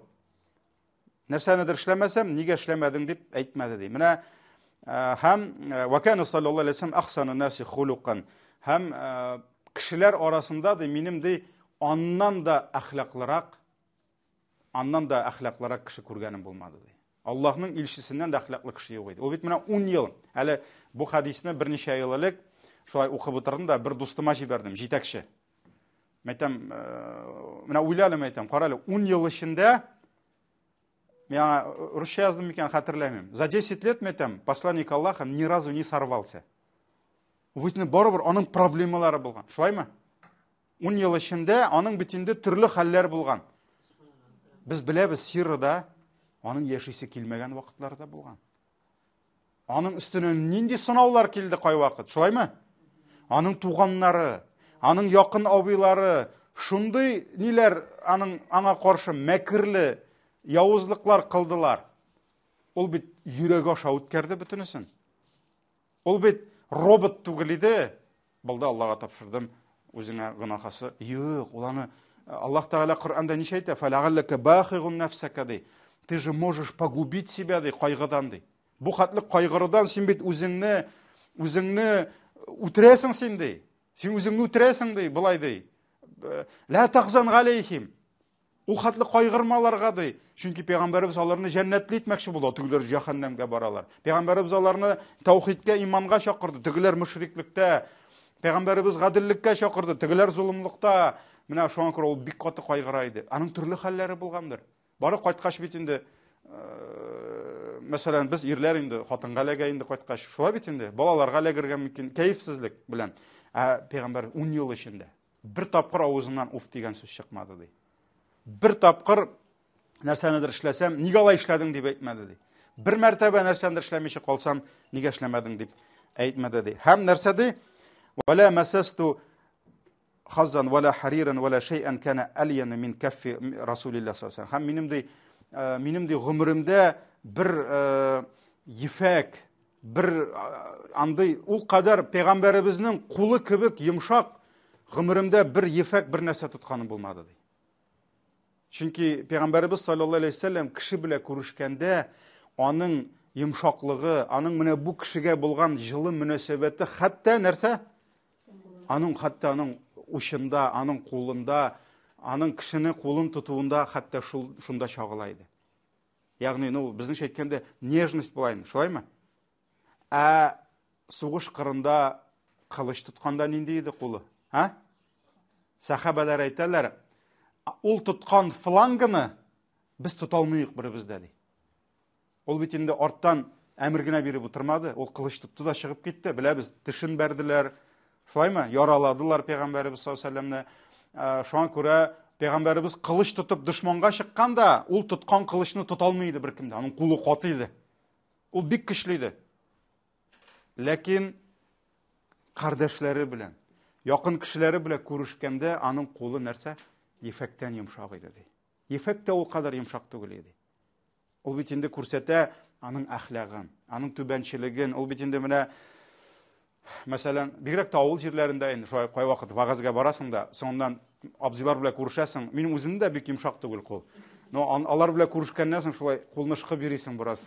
Нәрсәнедер эшләмәсәм, нигә эшләмәдең дип әйтмәде ди. Менә э, һәм э, вакана саллаллаһу алейһи вәсәлләм ахсану наси хулукан. Һәм э, кешеләр арасында ди минем ди аннан да әхлаклырак Аннан да әхлаклырак кеше күргәнем булмады ди. Аллаһның илчесеннән дә әхлаклы кеше юк иде. Ул бит менә 10 ел. Әле бу хадисне берничә ел элек шулай укып утырдым да бер дустыма җибәрдем, җитәкче. Мәйтәм, э, менә уйла әле мәйтәм, кара әле 10 ел эчендә миңа русча яздым микән, хәтерләмим. За 10 лет, мәйтәм, посланник Аллаха ни разу не сорвался. Ул бит барыбер аның проблемалары булган. Шулаймы? Ун ел эчендә аның бит инде төрле хәлләр булган. Без беләбез, Сирада аның яшисе килмәгән вакытлары да булган. Аның өстенә нинди сынаулар килде кайвакыт, шулаймы? Аның туганнары, аның якын абыйлары шундый ниләр аның аңа каршы мәкерле явызлыклар кылдылар. Ул бит йөрәге аша үткәрде бөтенесен. Ул бит робот түгел иде. Булды, Аллага тапшырдым, үзеңә гөнаһасы. Юк, ул аны э, Аллаһ Тәгалә Коръәндә ничә әйтә? Фәләгалләкә бахигун нәфсәкә ди. Ты же можешь погубить себя ди, кайгыдан ди. Бу хәтле кайгырудан син бит үзеңне үзеңне үтерәсең син ди. Син үзеңне үтерәсең ди, болай ди. Ла тахзан галейхим. Ул хәтле кайгырма аларга, ди. Чөнки пәйгамбәребез аларны җәннәтле итмәкче булды, тегеләр җәһәннәмгә баралар. Пәйгамбәребез аларны таухидкә, иманга чакырды, тегеләр мөшриклектә. Пәйгамбәребез гаделлеккә чакырды, тегеләр золымлыкта. Менә шуңа күрә ул бик каты кайгыра иде. Аның төрле хәлләре булгандыр. Бары кайткач бит инде, мәсәлән, без ирләр инде хатынга эләгә инде кайткач, шулай бит инде, балаларга эләгергә мөмкин, кәефсезлек белән. Ә пәйгамбәр 10 ел эчендә бер тапкыр авызыннан уф дигән сүз чыкмады ди. Бер тапкыр нәрсәнедер эшләсәм, нигә алай эшләдең дип әйтмәде ди. Бер мәртәбә нәрсәнедер эшләмичә калсам, нигә эшләмәдең дип әйтмәде ди. Һәм нәрсә ди? Вала масасту хаззан вала хариран вала шәйән кана альяна мин каффи Расулилла саллаллаху алейһи. Һәм минем ди, минем ди гомеремдә бер ефәк, бер андый ул кадәр пәйгамбәребезнең кулы кебек йомшак гомеремдә бер ефәк бер нәрсә тотканым булмады ди. Чөнки пәйгамбәребез саллаллаху алейһи вәсәлләм кеше белән күрешкәндә аның йомшаклыгы, аның менә бу кешегә булган җылы мөнәсәбәте хәтта нәрсә? Аның хәтта аның учында, аның кулында, аның кешене кулын тотуында хәтта шул шунда чагыла иде. Ягъни, ну, безнеңчә әйткәндә, нежность була инде, шулаймы? Ә сугыш кырында кылыч тотканда нинди иде кулы? А? Сәхабәләр әйтәләр, ул тоткан флангыны без тота алмыйк беребез дә, ди. Ул бит инде арттан әмер генә биреп утырмады, ул кылыч тотты да чыгып китте. Беләбез, тешен бәрделәр. Шулаймы? Яраладылар пәйгамбәребез саллаллаху алейһи вәсәлләмне. Шуңа күрә пәйгамбәребез кылыч тотып дошманга чыкканда, ул тоткан кылычны тота алмый иде беркем дә. Аның кулы каты иде. Ул бик көчле иде. Ләкин кардәшләре белән, якын кешеләре белән күрешкәндә аның кулы нәрсә? Ефәктән йомшак иде ди. Ефәк тә ул кадәр йомшак түгел иде. Ул бит инде күрсәтә аның әхлагын, аның түбәнчелеген. Ул бит инде менә мәсәлән, бигрәк тә авыл җирләрендә инде шулай кайвакыт вәгазьгә барасың да, соңыннан абзыйлар белән күрешәсең. Минем үземнең дә бик йомшак түгел кул. Но алар белән күрешкәннән соң шулай кулны ышкып йөрисең бераз.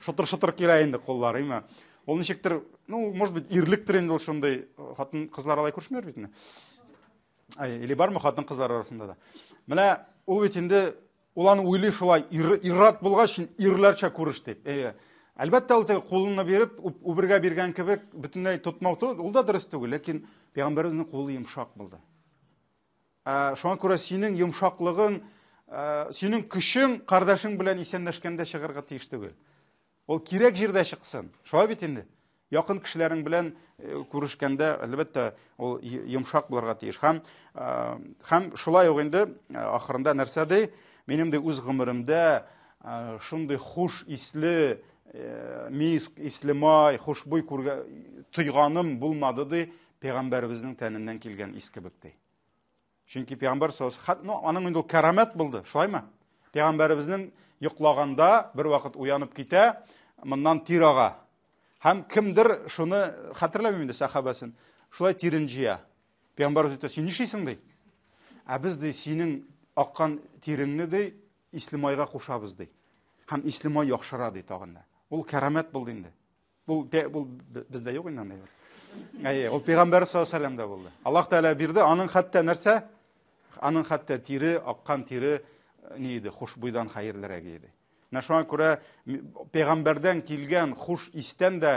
Шытыр-шытыр килә инде куллар, әйме? Ул ничектер, ну, может быть, ирлектер инде ул шундый. Хатын-кызлар алай күрешмиләр бит инде. Ай, или бармы хатын-кызлар арасында да? Менә ул бит инде Ул аны уйлый шулай, ир, ир-ат булгач, ирләрчә күреш дип. Әйе. Әлбәттә, ул теге кулына биреп, үбергә биргән кебек бөтенләй тотмау түгел, ул да дөрес түгел, ләкин пәйгамбәребезнең кулы йомшак булды. Ә, шуңа күрә синең йомшаклыгың, ә, синең көчең кардәшең белән исәнләшкәндә чыгарга тиеш түгел. Ул кирәк җирдә чыксын. Шулай бит инде. Якын кешеләрең белән э, күрешкәндә, әлбәттә, ул йомшак булырга тиеш. Һәм э, һәм шулай ук инде э, ахырында нәрсә ди? Минем дә үз гомеремдә шундый хуш исле миск, исле май, хушбуй күргә тойганым булмады ди, пәйгамбәребезнең тәненнән килгән ис кебек ди. Чөнки пәйгамбәр саллаллаху ну, аның инде ул кәрамәт булды, шулаймы? Пәйгамбәребезнең йоклаганда бер вакыт уянып китә, моннан тир ага. Һәм кемдер шуны хәтерләмим инде сәхабәсен, шулай тирен җыя. Пәйгамбәребез әйтә, син нишлисең ди? Ә без ди синең аккан тиреңне ди исле майга кушабыз ди. Һәм исле май яхшыра ди тагын да. Ул кәрамәт булды инде. Бу бу бездә юк инде андый. Әйе, ул пәйгамбәр саллаллаху алейһи вәсәлләмдә булды. Аллаһ Тәгалә бирде, аның хәтта нәрсә? Аның хәтта тире, аккан тире э, ни иде, хушбуйдан хәерлерәк иде. Менә шуңа күрә пәйгамбәрдән килгән хуш истән дә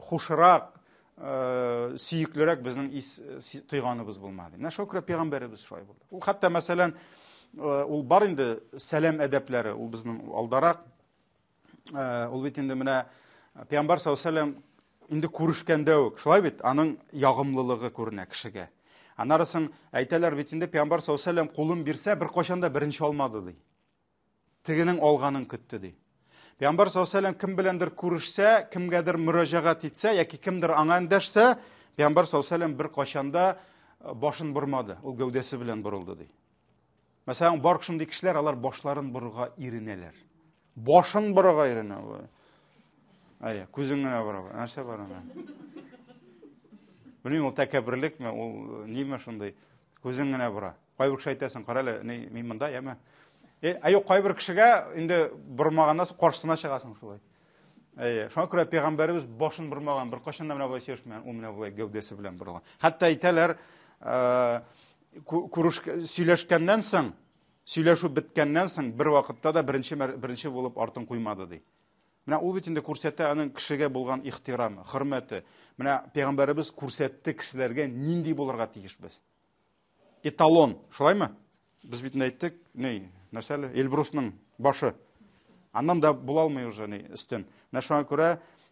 хушрак, э, сөеклерәк безнең ис тойганыбыз булмады. Менә шуңа күрә пәйгамбәребез шулай булды. Ул хәтта мәсәлән, э, ул бар инде сәлам әдәпләре, ул безнең алдарак Э, ул бит инде менә э, пәйгамбәр саллаллаху алейһи инде күрешкәндә үк шулай бит аның ягымлылыгы күренә кешегә. Аннары соң әйтәләр бит инде пәйгамбәр саллаллаху алейһи вәсәлләм кулын бирсә беркайчан да беренче алмады ди. Тегенең алганын көтте ди. Пәйгамбәр саллаллаху алейһи вәсәлләм кем беләндер күрешсә, кемгәдер мөрәҗәгать итсә яки кемдер аңа эндәшсә, пәйгамбәр саллаллаху алейһи вәсәлләм беркайчан да э, башын бормады, ул гәүдәсе белән борылды ди. Мәсәлән, бар шундый кешеләр, алар башларын борырга иренәләр. Башын борырга иренә. Әйе, күзен генә бора. Нәрсә бар анда? Белмим, ул тәкәбберлекме, ул э, ниме шундый? Күзен генә бора. Кайбер кеше әйтәсең, кара әле, ни, мин монда, яме. Э, ә юк, кайбер кешегә инде бормаганнан соң каршысына чыгасың шулай. Әйе, шуңа күрә пәйгамбәребез башын бормаган, беркайчан да менә болай сөйләшмәгән, ул менә болай гәүдәсе белән борылган. Хәтта әйтәләр, Күреш сөйләшкәннән соң, сөйләшү беткәннән соң бер вакытта да беренче беренче булып артын куймады ди. Менә ул бит инде күрсәтә аның кешегә булган ихтирамы, хөрмәте. Менә пәйгамбәребез күрсәтте кешеләргә нинди булырга тиешбез. Эталон, шулаймы? Без бит инде әйттек, ни, нәрсә әле? Эльбрусның башы. Аннан да була алмый уже ни өстен. Менә шуңа күрә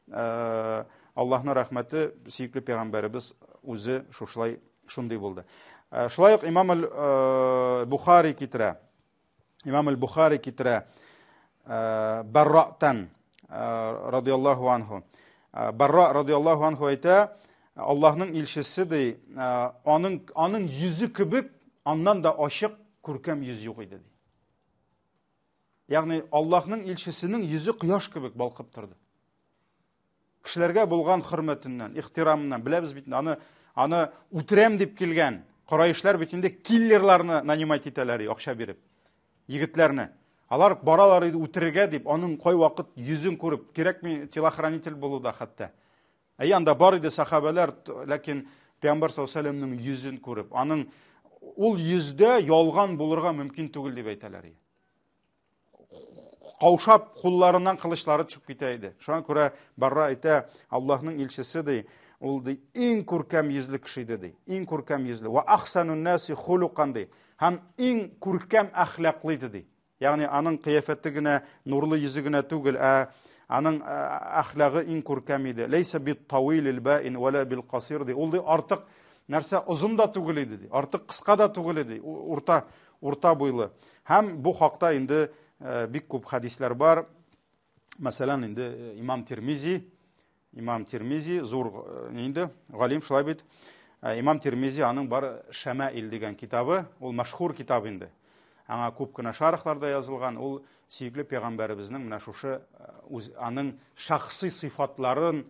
э, Аллаһның рәхмәте, сөекле пәйгамбәребез үзе шушылай шундый булды. Э, шулай ук имам э, Бухари китерә. Имам Аль-Бухари китерә э, Баррa'тан э, радиаллаху анху. Э, Барра радиаллаху анху әйтә, Аллаһның илчесе ди, аның аның йөзе кебек аннан да ачык күркәм йөз юк иде ди. Ягъни Аллаһның илчесенең йөзе кояш кебек балкып торды. Кешеләргә булган хөрмәтеннән, ихтирамыннан беләбез бит аны аны үтерәм дип килгән кораишләр бит инде киллерларны нанимать итәләр акча биреп. Егетләрне. Алар баралар иде үтерергә дип, аның кайвакыт йөзен күреп, кирәкми телохранитель булу да хәтта. Әйе, анда бар иде сахабәләр, ләкин Пәйгамбәр саллаллаһу алейһи вәсәлләмнең йөзен күреп, аның ул йөздә ялган булырга мөмкин түгел дип әйтәләр. Каушап кулларыннан кылычлары төшеп китә иде. Шуңа күрә Барра әйтә, Аллаһның илчесе ди, ул ди иң күркәм йөзле кеше иде ди. Иң күркәм йөзле. Ва ахсанун наси хулукан ди. Һәм иң күркәм әхлаклы иде ди. Ягъни аның кыяфәте генә, нурлы йөзе генә түгел, ә аның әхлагы иң күркәм иде. Ләйсә бит тавилил баин вала бил касир ди. Ул ди артык нәрсә озын да түгел иде ди. Артык кыска да түгел иде. Урта урта буйлы. Һәм бу хакта инде э, бик күп хәдисләр бар. Мәсәлән, инде э, имам Тирмизи, имам Тирмизи зур э, инде галим шулай бит. Имам Тирмизи аның бар Шәмаил дигән китабы, ул мәшһүр китап инде. Аңа күп кенә шархлар да язылган. Ул сөекле пәйгамбәребезнең менә шушы үз аның шәхси сыйфатларын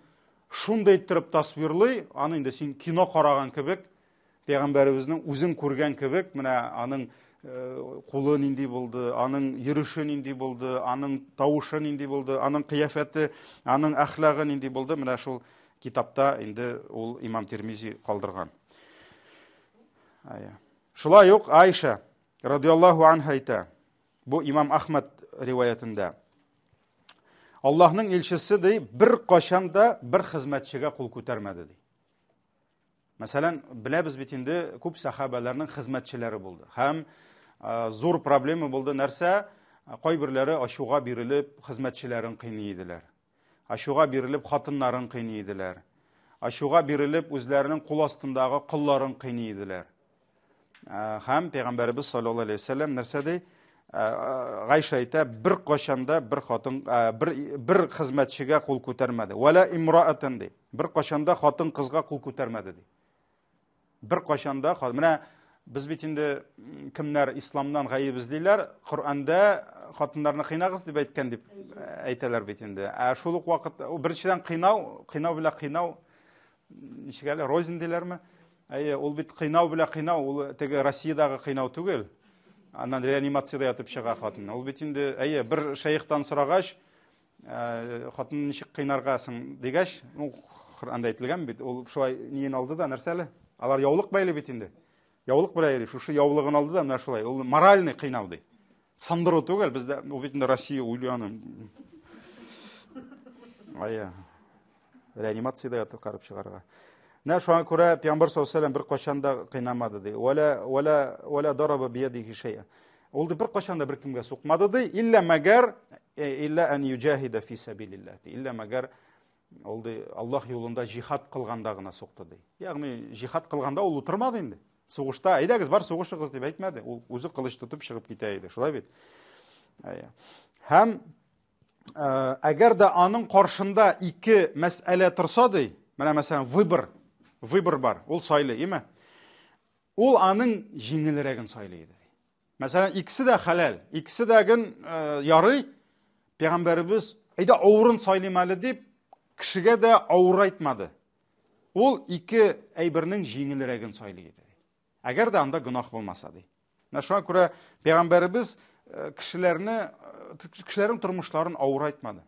шундый иттереп тасвирлый, аны инде син кино караган кебек Пәйгамбәребезнең үзен күргән кебек, менә аның э, кулы нинди булды, аның йөреше нинди булды, аның тавышы нинди булды, аның кыяфәте, аның әхлагы нинди булды, менә шул китапта инде ул имам Тирмизи калдырган. Шулай ук Айша радиаллаһу анха әйтә. Бу имам Ахмад риваятендә. Аллаһның илчесе ди, бер кашан да бер хезмәтчегә кул күтәрмәде ди. Мәсәлән, беләбез бит инде, күп сәхабәләрнең хезмәтчеләре булды. Һәм э, зур проблема булды нәрсә? Кайберләре ачуга бирелеп хезмәтчеләрен кыйный иделәр. Ачуга бирелеп хатыннарын кыйный иделәр. Ачуга бирелеп үзләренең кул астындагы колларын кыйный иделәр. Э, һәм пәйгамбәребез саллаллаһу алейһи вәсәлләм нәрсә ди? Э, Гайша әйтә, бер кашанда бер хатын, бер бер хезмәтчегә кул күтәрмәде. Вәлә имраатан ди. Бер кашанда хатын кызга кул күтәрмәде ди. Бер кашанда, менә без бит инде кемнәр исламнан гаеп эзлиләр, Коръәндә хатыннарны кыйнагыз дип әйткән дип әйтәләр бит инде. Ә шул ук вакыт, беренчедән кыйнау, кыйнау белән кыйнау ничек әле, розин диләрме? Әйе, ул бит кыйнау белән кыйнау, ул теге Россиядәге кыйнау түгел. Аннан реанимациядә ятып чыга хатын. Ул бит инде, әйе, бер шәехтан сорагач, э, хатынны ничек кыйнарга соң дигәч, ну, Коръәндә әйтелгән бит, ул шулай ниен алды да, нәрсә әле? Алар яулык бәйли бит инде. Яулык белән йөри, шушы яулыгын алды да, менә шулай. Ул моральный кыйнау ди. Сындыру түгел, бездә ул бит инде Россия уйлый аны. Әйе. Реанимациядә ятып карап чыгарга. Менә шуңа күрә Пәйгамбәр саллаллаһу алейһи бер кашан да кыйнамады ди. Вәлә вәлә вәлә дараба биядихи шәй'a. Ул ди бер кашан да бер кемгә сукмады ди, илля мәгәр э, илля ан юҗахида фи сабилиллаһ ди. Илля мәгәр ул ди Аллаһ юлында җихад кылганда гына сукты ди. Ягъни җихад кылганда ул утырмады инде. Сугышта, әйдәгез, бар сугышыгыз дип әйтмәде. Ул үзе кылыч тотып чыгып китә иде. Шулай бит? Һәм Э, әгәр дә аның каршында ике мәсьәлә торса ди, менә мәсәлән выбор, выбор бар, ул сайлый, име? Ул аның җиңелрәген сайлый иде. Мәсәлән, икесе дә хәләл, икесе дә ген э, ярый. Пәйгамбәребез, әйдә авырын сайлыйм әле дип, кешегә дә авырайтмады. Ул ике әйбернең җиңелрәген сайлый иде. Әгәр дә анда гөнаһ булмаса ди. Менә шуңа күрә пәйгамбәребез э, кешеләрне э, кешеләрнең тормышларын авырайтмады.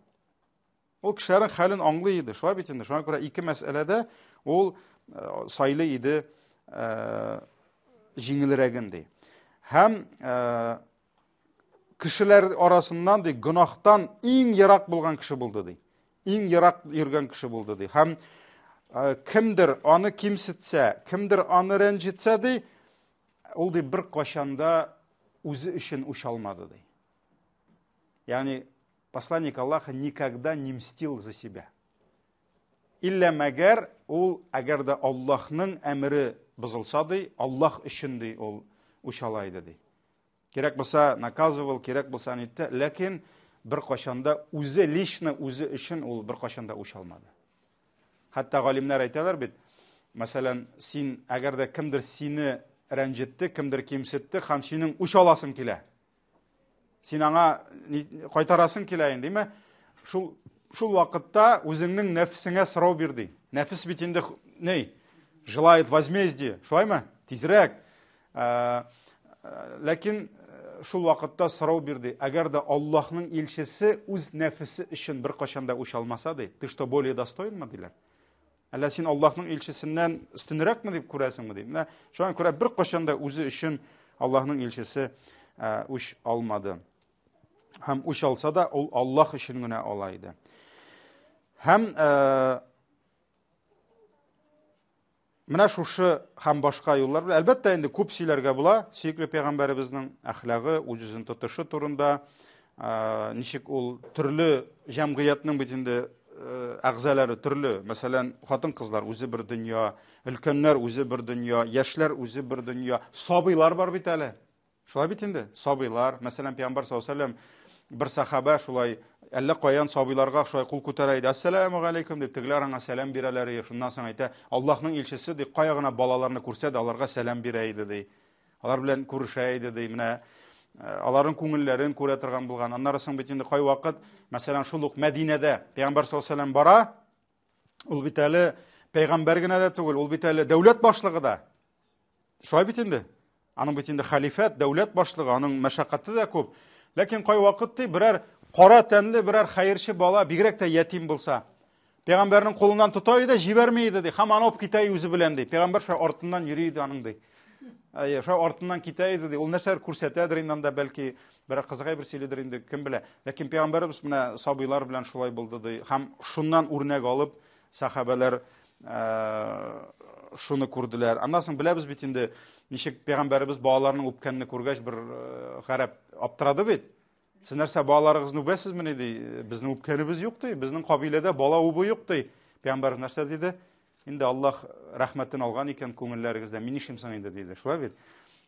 Ул кешеләрнең хәлен аңлый иде. Шулай бит инде. Шуңа күрә ике мәсьәләдә ул э, сайлый иде җиңелрәген ди. Һәм кешеләр арасыннан ди гөнаһтан иң ерак булган кеше булды ди. Иң ерак йөргән кеше булды ди. Һәм кемдер аны кимсетсә, кемдер аны рәнҗетсә ди, ул ди бер кашанда үзе өчен үч алмады ди. Ягъни посланник Аллаха никогда не мстил за себя. Иллә мәгәр ул әгәр дә Аллаһның әмере бозылса ди, Аллаһ өчен ди ул үч ала иде ди. Кирәк булса наказывал, кирәк булса нитте, ләкин бер кашанда үзе лично үзе өчен ул бер кашанда үч алмады. Хәтта галимнәр әйтәләр бит, мәсәлән, син әгәр дә кемдер сине рәнҗетте, кемдер кимсетте һәм синең үч аласың килә. Син аңа кайтарасың килә инде, димә? Шул шул вакытта үзеңнең нәфесеңә сорау бир ди. Нәфес бит инде ни? Желает возмездие, шулаймы? Тизрәк. Ләкин шул вакытта сорау бирде. Әгәр дә Аллаһның илчесе үз нәфесе өчен бер кашан да үч алмаса ди, ты что, более достоинмы диләр? Әллә син Аллаһның илчесеннән өстенрәкме дип күрәсеңме ди. Менә шуңа күрә бер кашан да үзе өчен Аллаһның илчесе үч алмады. Һәм үч алса да, ул Аллаһ өчен генә ала иде. Һәм менә шушы һәм башка юллар белән, әлбәттә, инде күп сөйләргә була сөекле пәйгамбәребезнең әхлагы, үз-үзен тотышы турында, ничек ул төрле җәмгыятьнең бит инде әгъзалары төрле. Мәсәлән, хатын-кызлар үзе бер дөнья, өлкәннәр үзе бер дөнья, яшьләр үзе бер дөнья, сабыйлар бар бит әле. Шулай бит инде, сабыйлар, мәсәлән, пәйгамбәр саллаллаһу алейһи вәсәлләм бер сахаба шулай әллә каян сабыйларга шулай кул күтәрә иде. Ассаламу алейкум дип, тегеләр аңа сәлам бирәләр иде. Шуннан соң әйтә, Аллаһның илчесе ди, кая гына балаларны күрсә дә, аларга сәлам бирә иде ди. Алар белән күрешә иде ди. Менә аларның күңелләрен күрә торган булган. Аннары соң бит инде кайвакыт, мәсәлән, шул ук Мәдинәдә пәйгамбәр саллаллаһу алейһи вәсәлләм бара, ул бит әле пәйгамбәр генә дә түгел, ул бит әле дәүләт башлыгы да. Шулай бит инде. Аның бит инде халифәт, дәүләт башлыгы, аның мәшәкате дә күп. Ләкин кайвакыт ди берәр кара тәнле берәр хәерче бала, бигрәк тә ятим булса, пәйгамбәрнең кулыннан тота иде, җибәрми иде ди. Һәм аны алып китә үзе белән ди. Пәйгамбәр шулай артыннан йөри иде аның ди. Әйе, шулай артыннан китә иде ди. Ул нәрсәләр күрсәтәдер инде анда, бәлки берәр кызык әйбер сөйлидер инде, кем белә. Ләкин пәйгамбәребез менә сабыйлар белән шулай булды ди. Һәм шуннан үрнәк алып, сахабәләр шуны күрделәр. Аннан соң беләбез бит инде, ничек пәйгамбәребез балаларның үпкәнне күргәч, бер гарәп аптырады бит. Сез нәрсә, балаларыгызны үбәсезмени ди? Безнең үпкәнебез юк ди. Безнең кабиләдә бала үбү юк ди. Пәйгамбәребез нәрсә диде? Инде Аллаһ рәхмәтен алган икән күңелләрегездә, мин нишлим соң инде диде. Шулай бит?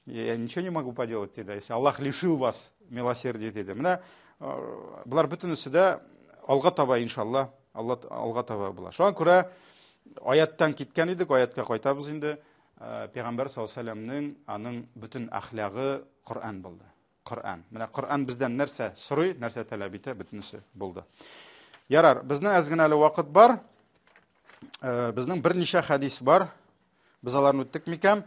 Я ничего не могу поделать диде. Если Аллаһ лишил вас милосердия диде. Менә болар бөтенесе дә алга таба иншалла, Алла алга таба була. Шуңа күрә аяттан киткән идек, аятка кайтабыз инде. Пәйгамбәр саллаллаһу алейһи вәсәлләмнең аның бөтен әхлагы Коръән булды. Коръән. Менә Коръән бездән нәрсә сорый, нәрсә таләп итә, бөтенесе булды. Ярар, безнең әз генә әле вакыт бар. Безнең берничә хәдис бар. Без аларны үттек микән?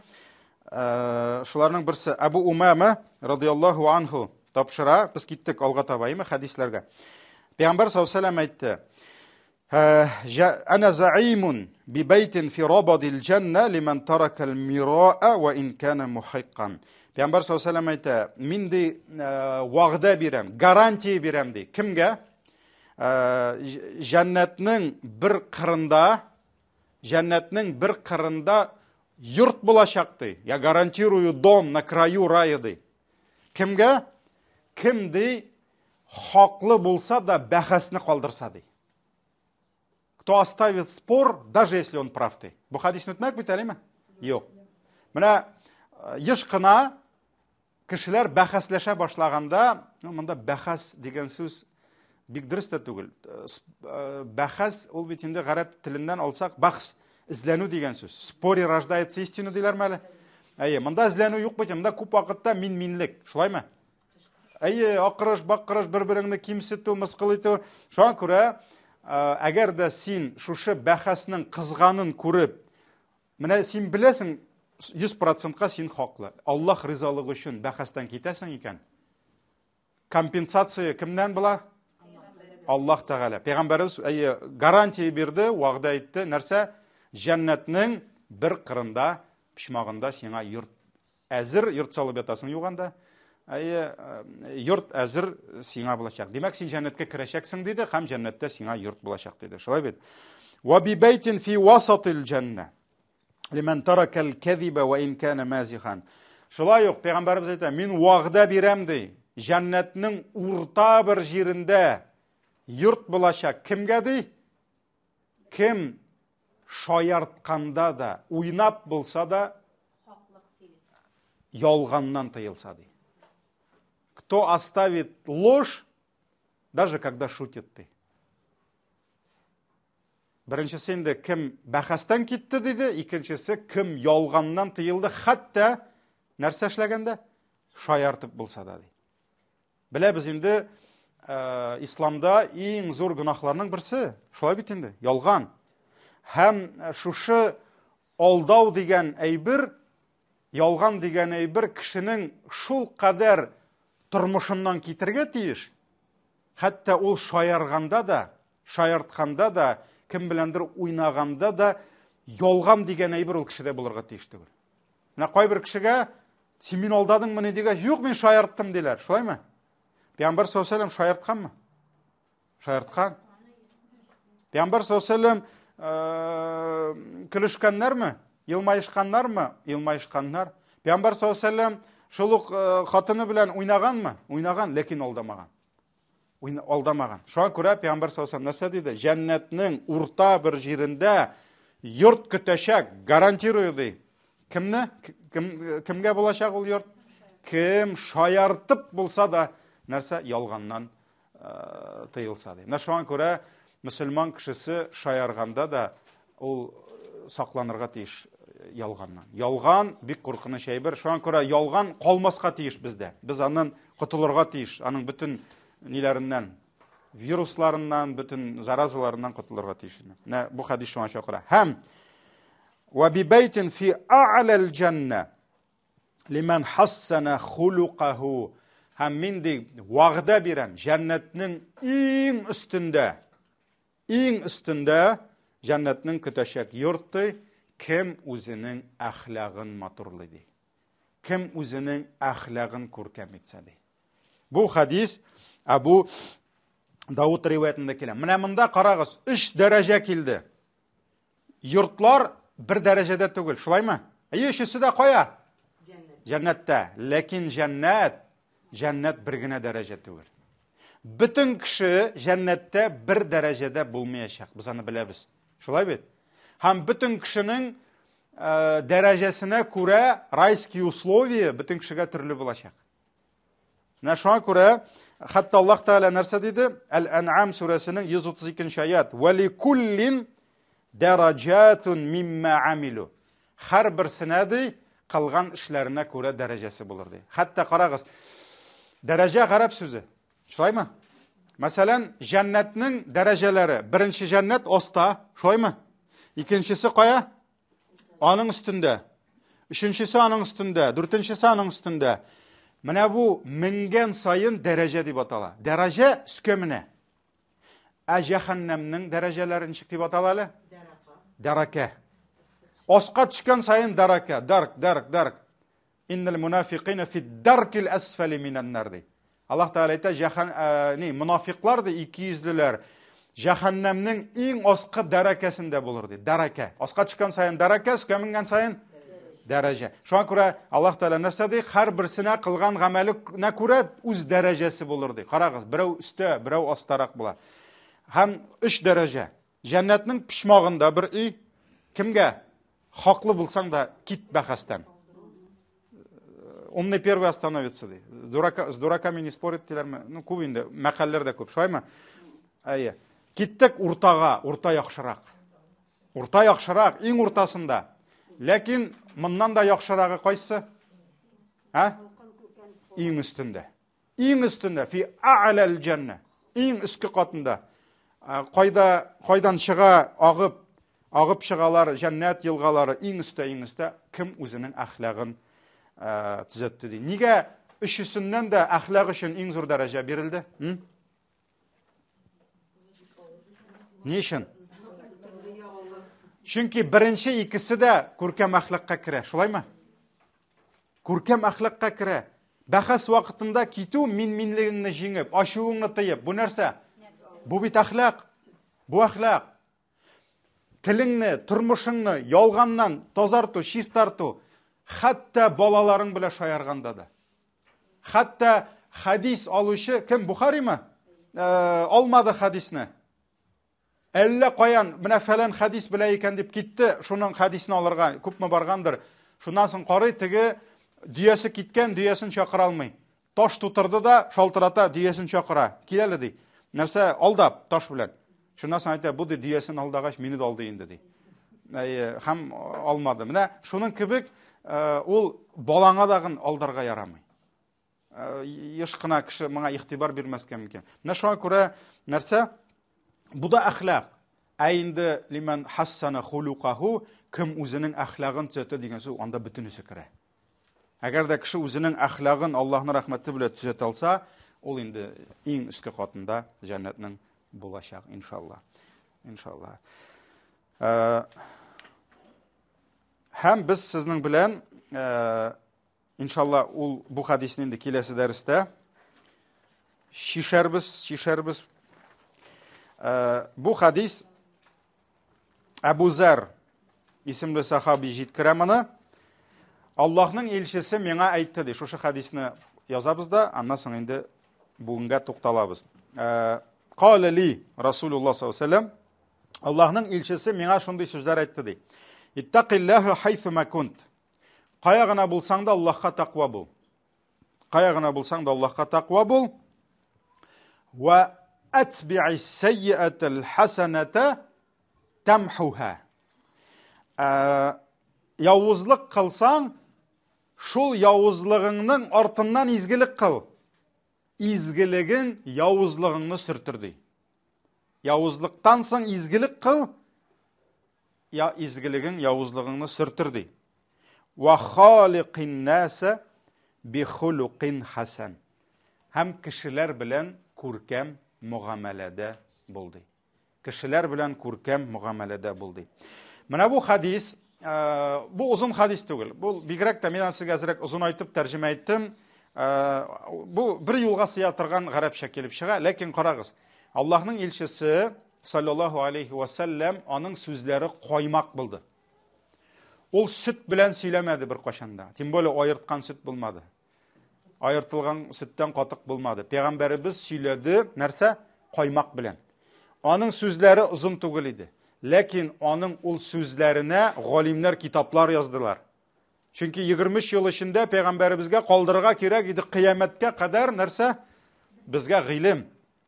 Шуларның берсе Абу Умама радияллаһу анху тапшыра. Без киттек алга таба, әйме, хәдисләргә. Пәйгамбәр саллаллаһу алейһи вәсәлләм әйтте: Ана заимун би байтин фи рабадил җанна лиман тарака мираа ва ин кана мухиккан. Пәйгамбәр саллаллаһу алейһи вәсәлләм әйтә: Мин ди вәгъдә бирәм, гарантия бирәм ди. Кемгә? Җәннәтнең бер кырында, җәннәтнең бер кырында йорт булачак ди. Я гарантирую дом на краю рая ди. Кемгә? Кем ди хаклы булса да бәхәсне калдырса ди. Кто оставит спор, даже если он прав ди. Бу хәдисне үтмәк бит әлеме? Юк. Менә еш кына кешеләр бәхәсләшә башлаганда, ну, монда бәхәс дигән сүз бик дөрес тә түгел. Бәхәс ул бит инде гарәп теленнән алсак, бахс, эзләнү дигән сүз. Споре рождается истина диләрме әле? Әйе, монда эзләнү юк бит, монда күп вакытта мин-минлек, шулаймы? Әйе, акырыш, бакырыш, бер-береңне кимсетү, мыскыл итү. Шуңа күрә, әгәр дә син шушы бәхәснең кызганын күреп, менә син беләсең, 100%-ка син хаклы. Аллаһ ризалыгы өчен бәхәстән китәсең икән, компенсация кемнән була? Аллаһ Тәгалә. Пәйгамбәребез әйе, гарантия бирде, вәгъдә итте. Нәрсә? Җәннәтнең бер кырында почмагында сиңа йорт әзер, йорт салып ятасың юк анда. Әйе, йорт әзер сиңа булачак. Димәк, син җәннәткә керәчәксең диде һәм җәннәттә сиңа йорт булачак диде. Шулай бит? Ва би бәйтин фи васатил җәннә. Лиман таракал кәзиба ва ин кана мазихан. Шулай ук пәйгамбәребез әйтә, мин вәгъдә бирәм ди. Җәннәтнең урта бер җирендә йорт булачак. Кемгә ди? Кем шаяртканда да, уйнап булса да, ялганнан тыелса ди. Кто оставит ложь, даже когда шутит ты. Беренчесе инде кем бәхәстән китте диде, икенчесе кем ялганнан тыелды, хәтта нәрсә эшләгәндә шаяртып булса да ди. Беләбез инде, э, исламда иң зур гөнаһларның берсе, шулай бит инде, ялган. Һәм э, шушы алдау дигән әйбер, ялган дигән әйбер кешенең шул кадәр тормышыннан китергә тиеш, хәтта ул шаярганда да, шаяртканда да, кем беләндер уйнаганда да ялган дигән әйбер ул кешедә булырга тиеш түгел. Менә кайбер кешегә син мине алдадыңмыни дигәч, юк, мин шаярттым диләр. Шулаймы? Пәйгамбәр саллаллаху алейһи шаяртканмы? Шаярткан. Пәйгамбәр саллаллаху алейһи э, көлешкәннәрме? Елмаешканнармы? Елмаешканнар. Пәйгамбәр саллаллаху алейһи шул ук э, хатыны белән уйнаганмы? Уйнаган, ләкин алдамаган. Алдамаган. Шуңа күрә Пәйгамбәр саллаллаху нәрсә диде? Җәннәтнең урта бер җирендә йорт көтәчәк, гарантирую ди. Кемне? Кем, кемгә булачак ул йорт? Кем шаяртып булса да нәрсә ялганнан э, тыелса ди. Менә шуңа күрә мөселман кешесе шаярганда да ул сакланырга тиеш ялганнан. Ялган бик куркыныч әйбер. Шуңа күрә ялган калмаска тиеш бездә. Без аннан котылырга тиеш. Аның бөтен ниләреннән, вирусларыннан, бөтен заразаларыннан котылырга тиеш. Менә бу хәдис шуңа чакыра. Һәм ва бибәйтин фи а'лал җанна лиман хассана хулукаху. Һәм мин ди вәгъдә бирәм, җәннәтнең иң өстендә Иң өстендә җәннәтнең көтәчәк йорты, кем үзенең әхлагын матурлый ди. Кем үзенең әхлагын күркәм итсә ди. Бу хадис Абу Дауд риваятендә килә. Менә монда карагыз, өч дәрәҗә килде. Йортлар бер дәрәҗәдә түгел, шулаймы? Әйе, өчесе дә кая? Җәннәттә. Ләкин җәннәт, җәннәт бер генә дәрәҗә түгел. Бөтен кеше җәннәттә бер дәрәҗәдә булмаячак. Без аны беләбез. Шулай бит? Һәм бөтен кешенең э, дәрәҗәсенә күрә райские условия бөтен кешегә төрле булачак. Менә шуңа күрә хәтта Аллаһ Тәгалә нәрсә диде? Әл-Ән'ам сүрәсенең 132 аят. Ва ликуллин дараҗатун мимма амилу. Һәр берсенә ди кылган эшләренә күрә дәрәҗәсе булыр ди. Хәтта карагыз, дәрәҗә гарәп сүзе. Шулаймы? Мәсәлән, җәннәтнең дәрәҗәләре. Беренче җәннәт оста, шулаймы? Икенчесе кая? Аның өстендә. Өченчесе аның өстендә, дүртенчесе аның өстендә. Менә бу менгән саен дәрәҗә дип атала. Дәрәҗә өскә менә. Ә җәһәннәмнең дәрәҗәләре ничек дип атала әле? Дәрәкә. Аска төшкән саен дәрәкә, дарк, дарк, дарк. Иннал мунафикина фи даркил асфали минан нар ди. Аллаһ Тәгалә әйтә, җәһән, э, ни, мунафиклар ди, икейөзлеләр җәһәннәмнең иң аскы дәрәкәсендә булыр ди. Дәрәкә. Аска төшкән саен дәрәкә, өскә менгән саен дәрәҗә. Шуңа күрә Аллаһ Тәгалә нәрсә ди? Һәр берсенә кылган гамәленә күрә үз дәрәҗәсе булыр ди. Карагыз, берәү өстә, берәү астарак була. Һәм өч дәрәҗә. Җәннәтнең почмагында бер өй кемгә? Хаклы булсаң да кит бәхәстән. Умный первый остановится ди. Дурака, с дураками не спорит диләрме? Ну, күп инде, мәкальләр дә күп. Шулаймы? Әйе. Киттек уртага, урта яхшырак. Урта яхшырак, иң уртасында. Ләкин моннан да яхшырагы кайсы? Ә? Иң өстендә. Иң өстендә, фи а'лал җәннә. Иң өске катында. Кайда, кайдан чыга агып, агып чыгалар җәннәт елгалары, иң өстә, иң өстә кем үзенең әхлагын төзәтте ди. Нигә өчесеннән дә әхлак өчен иң зур дәрәҗә бирелде? Ни өчен? Чөнки беренче икесе дә күркәм әхлакка керә, шулаймы? Күркәм әхлакка керә. Бәхәс вакытында китү мин-минлегеңне җиңеп, ачуыңны тыеп, бу нәрсә? Бу бит әхлак. Бу әхлак. Телеңне, тормышыңны ялганнан тазарту, чистарту, хәтта балаларың белән шаярганда да. Хәтта хәдис алучы кем Бухаримы? Э, алмады хәдисне. Әллә каян менә фәлән хәдис белә икән дип китте, шуның хәдисен алырга күпме баргандыр. Шуннан соң карый, теге дөясе киткән, дөясен чакыра алмый. Таш тутырды да шалтырата, дөясен чакыра. Кил әле ди. Нәрсә алдап таш белән. Шуннан соң әйтә, бу ди дөясен алдагач, мине дә алды инде ди. Әйе, һәм алмады. Менә шуның кебек э, ул балаңа дагын алдарга ярамый. Э, еш кына кеше моңа игътибар бирмәскә мөмкин. Менә шуңа күрә нәрсә? Бу да әхлак. Ә инде лиман хассана хулукаху, кем үзенең әхлагын төзәтә дигән сүз, анда бөтенесе керә. Әгәр дә кеше үзенең әхлагын Аллаһның рәхмәте белән төзәтә алса, ул инде иң өске катында җәннәтнең булачак, иншалла. Иншалла. Э, һәм без сезнең белән э, Иншалла, ул бу хадисне инде киләсе дәрестә шишәрбез, шишәрбез. Э, бу хадис Әбу Зәр исемле сахаби җиткерә моны. Аллаһның илчесе миңа әйтте ди. Шушы хадисне язабыз да, аннан соң инде бүгенгә тукталабыз. Э, Кале ли Расулуллах саллаллаху алейхи вәсәлләм Аллаһның илчесе миңа шундый сүзләр әйтте ди. Иттакиллаһу хайфу кунт. Кая гына булсаң да Аллаһка тәкъва бул. Кая гына булсаң да Аллаһка тәкъва бул. Ва атби'ис сайyi'атал хасаната тамхуха. Э, явызлык кылсаң, шул явызлыгыңның артыннан изгелек кыл. Изгелегең явызлыгыңны сөртер ди. Явызлыктан соң изгелек кыл, я изгелегең явызлыгыңны сөртер ди. Ва халикин наса би хулукин хасан. Һәм кешеләр белән күркәм мөгамәләдә бул ди. Кешеләр белән күркәм мөгамәләдә бул ди. Менә бу хадис, э, бу озын хадис түгел. Бу бигрәк тә мин аны сезгә әзрәк озынайтып тәрҗемә иттем. Э, бу бер юлга сыя торган гарәпчә килеп чыга, ләкин карагыз. Аллаһның илчесе саллаллаһу алейхи ва сәлләм аның сүзләре каймак булды. Ул сөт белән сөйләмәде бер кашанда. Тем более аерткан сөт булмады. Аертылган сөттән катык булмады. Пәйгамбәребез сөйләде нәрсә? Каймак белән. Аның сүзләре озын түгел иде. Ләкин аның ул сүзләренә галимнәр китаплар яздылар. Чөнки 23 ел эчендә пәйгамбәребезгә калдырырга кирәк иде кыямәткә кадәр нәрсә? Безгә гыйлем.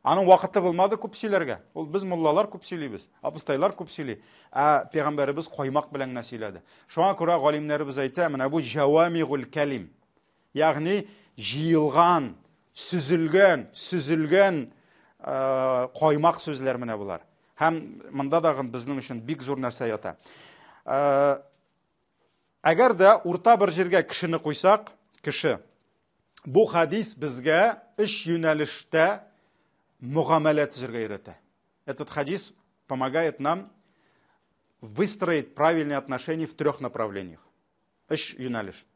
Аның вакыты булмады күп сөйләргә. Ул без муллалар күп сөйлибез, абыстайлар күп сөйли. Ә пәйгамбәребез каймак белән генә сөйләде. Шуңа күрә галимнәребез әйтә, менә бу җавамигул кәлим. Ягъни җыелган, сөзелгән, сөзелгән э, каймак сүзләр менә болар. Һәм монда да безнең өчен бик зур нәрсә ята. Э, әгәр дә урта бер җиргә кешене куйсак, кеше Бу хадис безгә өч юнәлештә мөгамәлә төзергә өйрәтә. Этот хадис помогает нам выстроить правильные отношения в трех направлениях. Өч юнәлеш.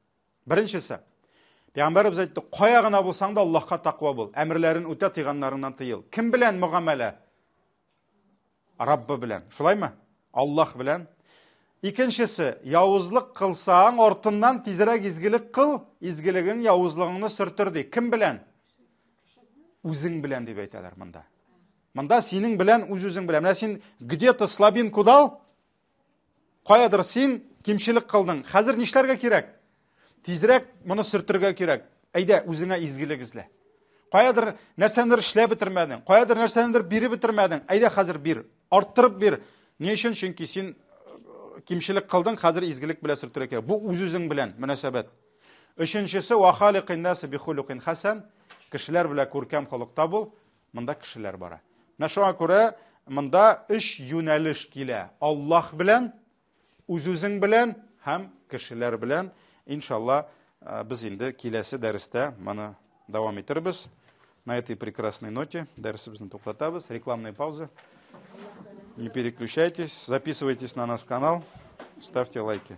Беренчесе. Пәйгамбәребез әйтте, кая гына булсаң да Аллаһка тәкъва бул, әмерләрен үтә, тыйганнарыңнан тыел. Кем белән мөгамәлә? Раббы белән. Шулаймы? Аллаһ белән. Икенчесе, явызлык кылсаң, артыннан тизрәк изгелек кыл, изгелегең явызлыгыңны сөртер ди. Кем белән? Үзең белән дип әйтәләр монда. Монда синең белән, үз-үзең белән. Менә син где-то слабинку дал, Каядыр син кимчелек кылдың. Хәзер нишләргә кирәк? Тизрәк моны сөртергә кирәк. Әйдә, үзеңә изгелек эзлә. Каядыр нәрсәнедер эшләп бетермәдең, каядыр нәрсәнедер биреп бетермәдең. Әйдә хәзер бир, арттырып бир. Ни өчен? Чөнки син э, кимчелек кылдың, хәзер изгелек белән сөртергә кирәк. Бу үз-үзең белән мөнәсәбәт. Өченчесе, ва халикин наси би хулукин хасан. Кешеләр белән күркәм холыкта бул. Монда кешеләр бара. Менә шуңа күрә монда өч юнәлеш килә. Аллаһ белән, үз-үзең белән һәм кешеләр белән. Иншалла, э, без инде киләсе дәрестә моны дәвам итербез. На этой прекрасной ноте дәресебезне туктатабыз. Рекламная пауза. Не переключайтесь, записывайтесь на наш канал, ставьте лайки.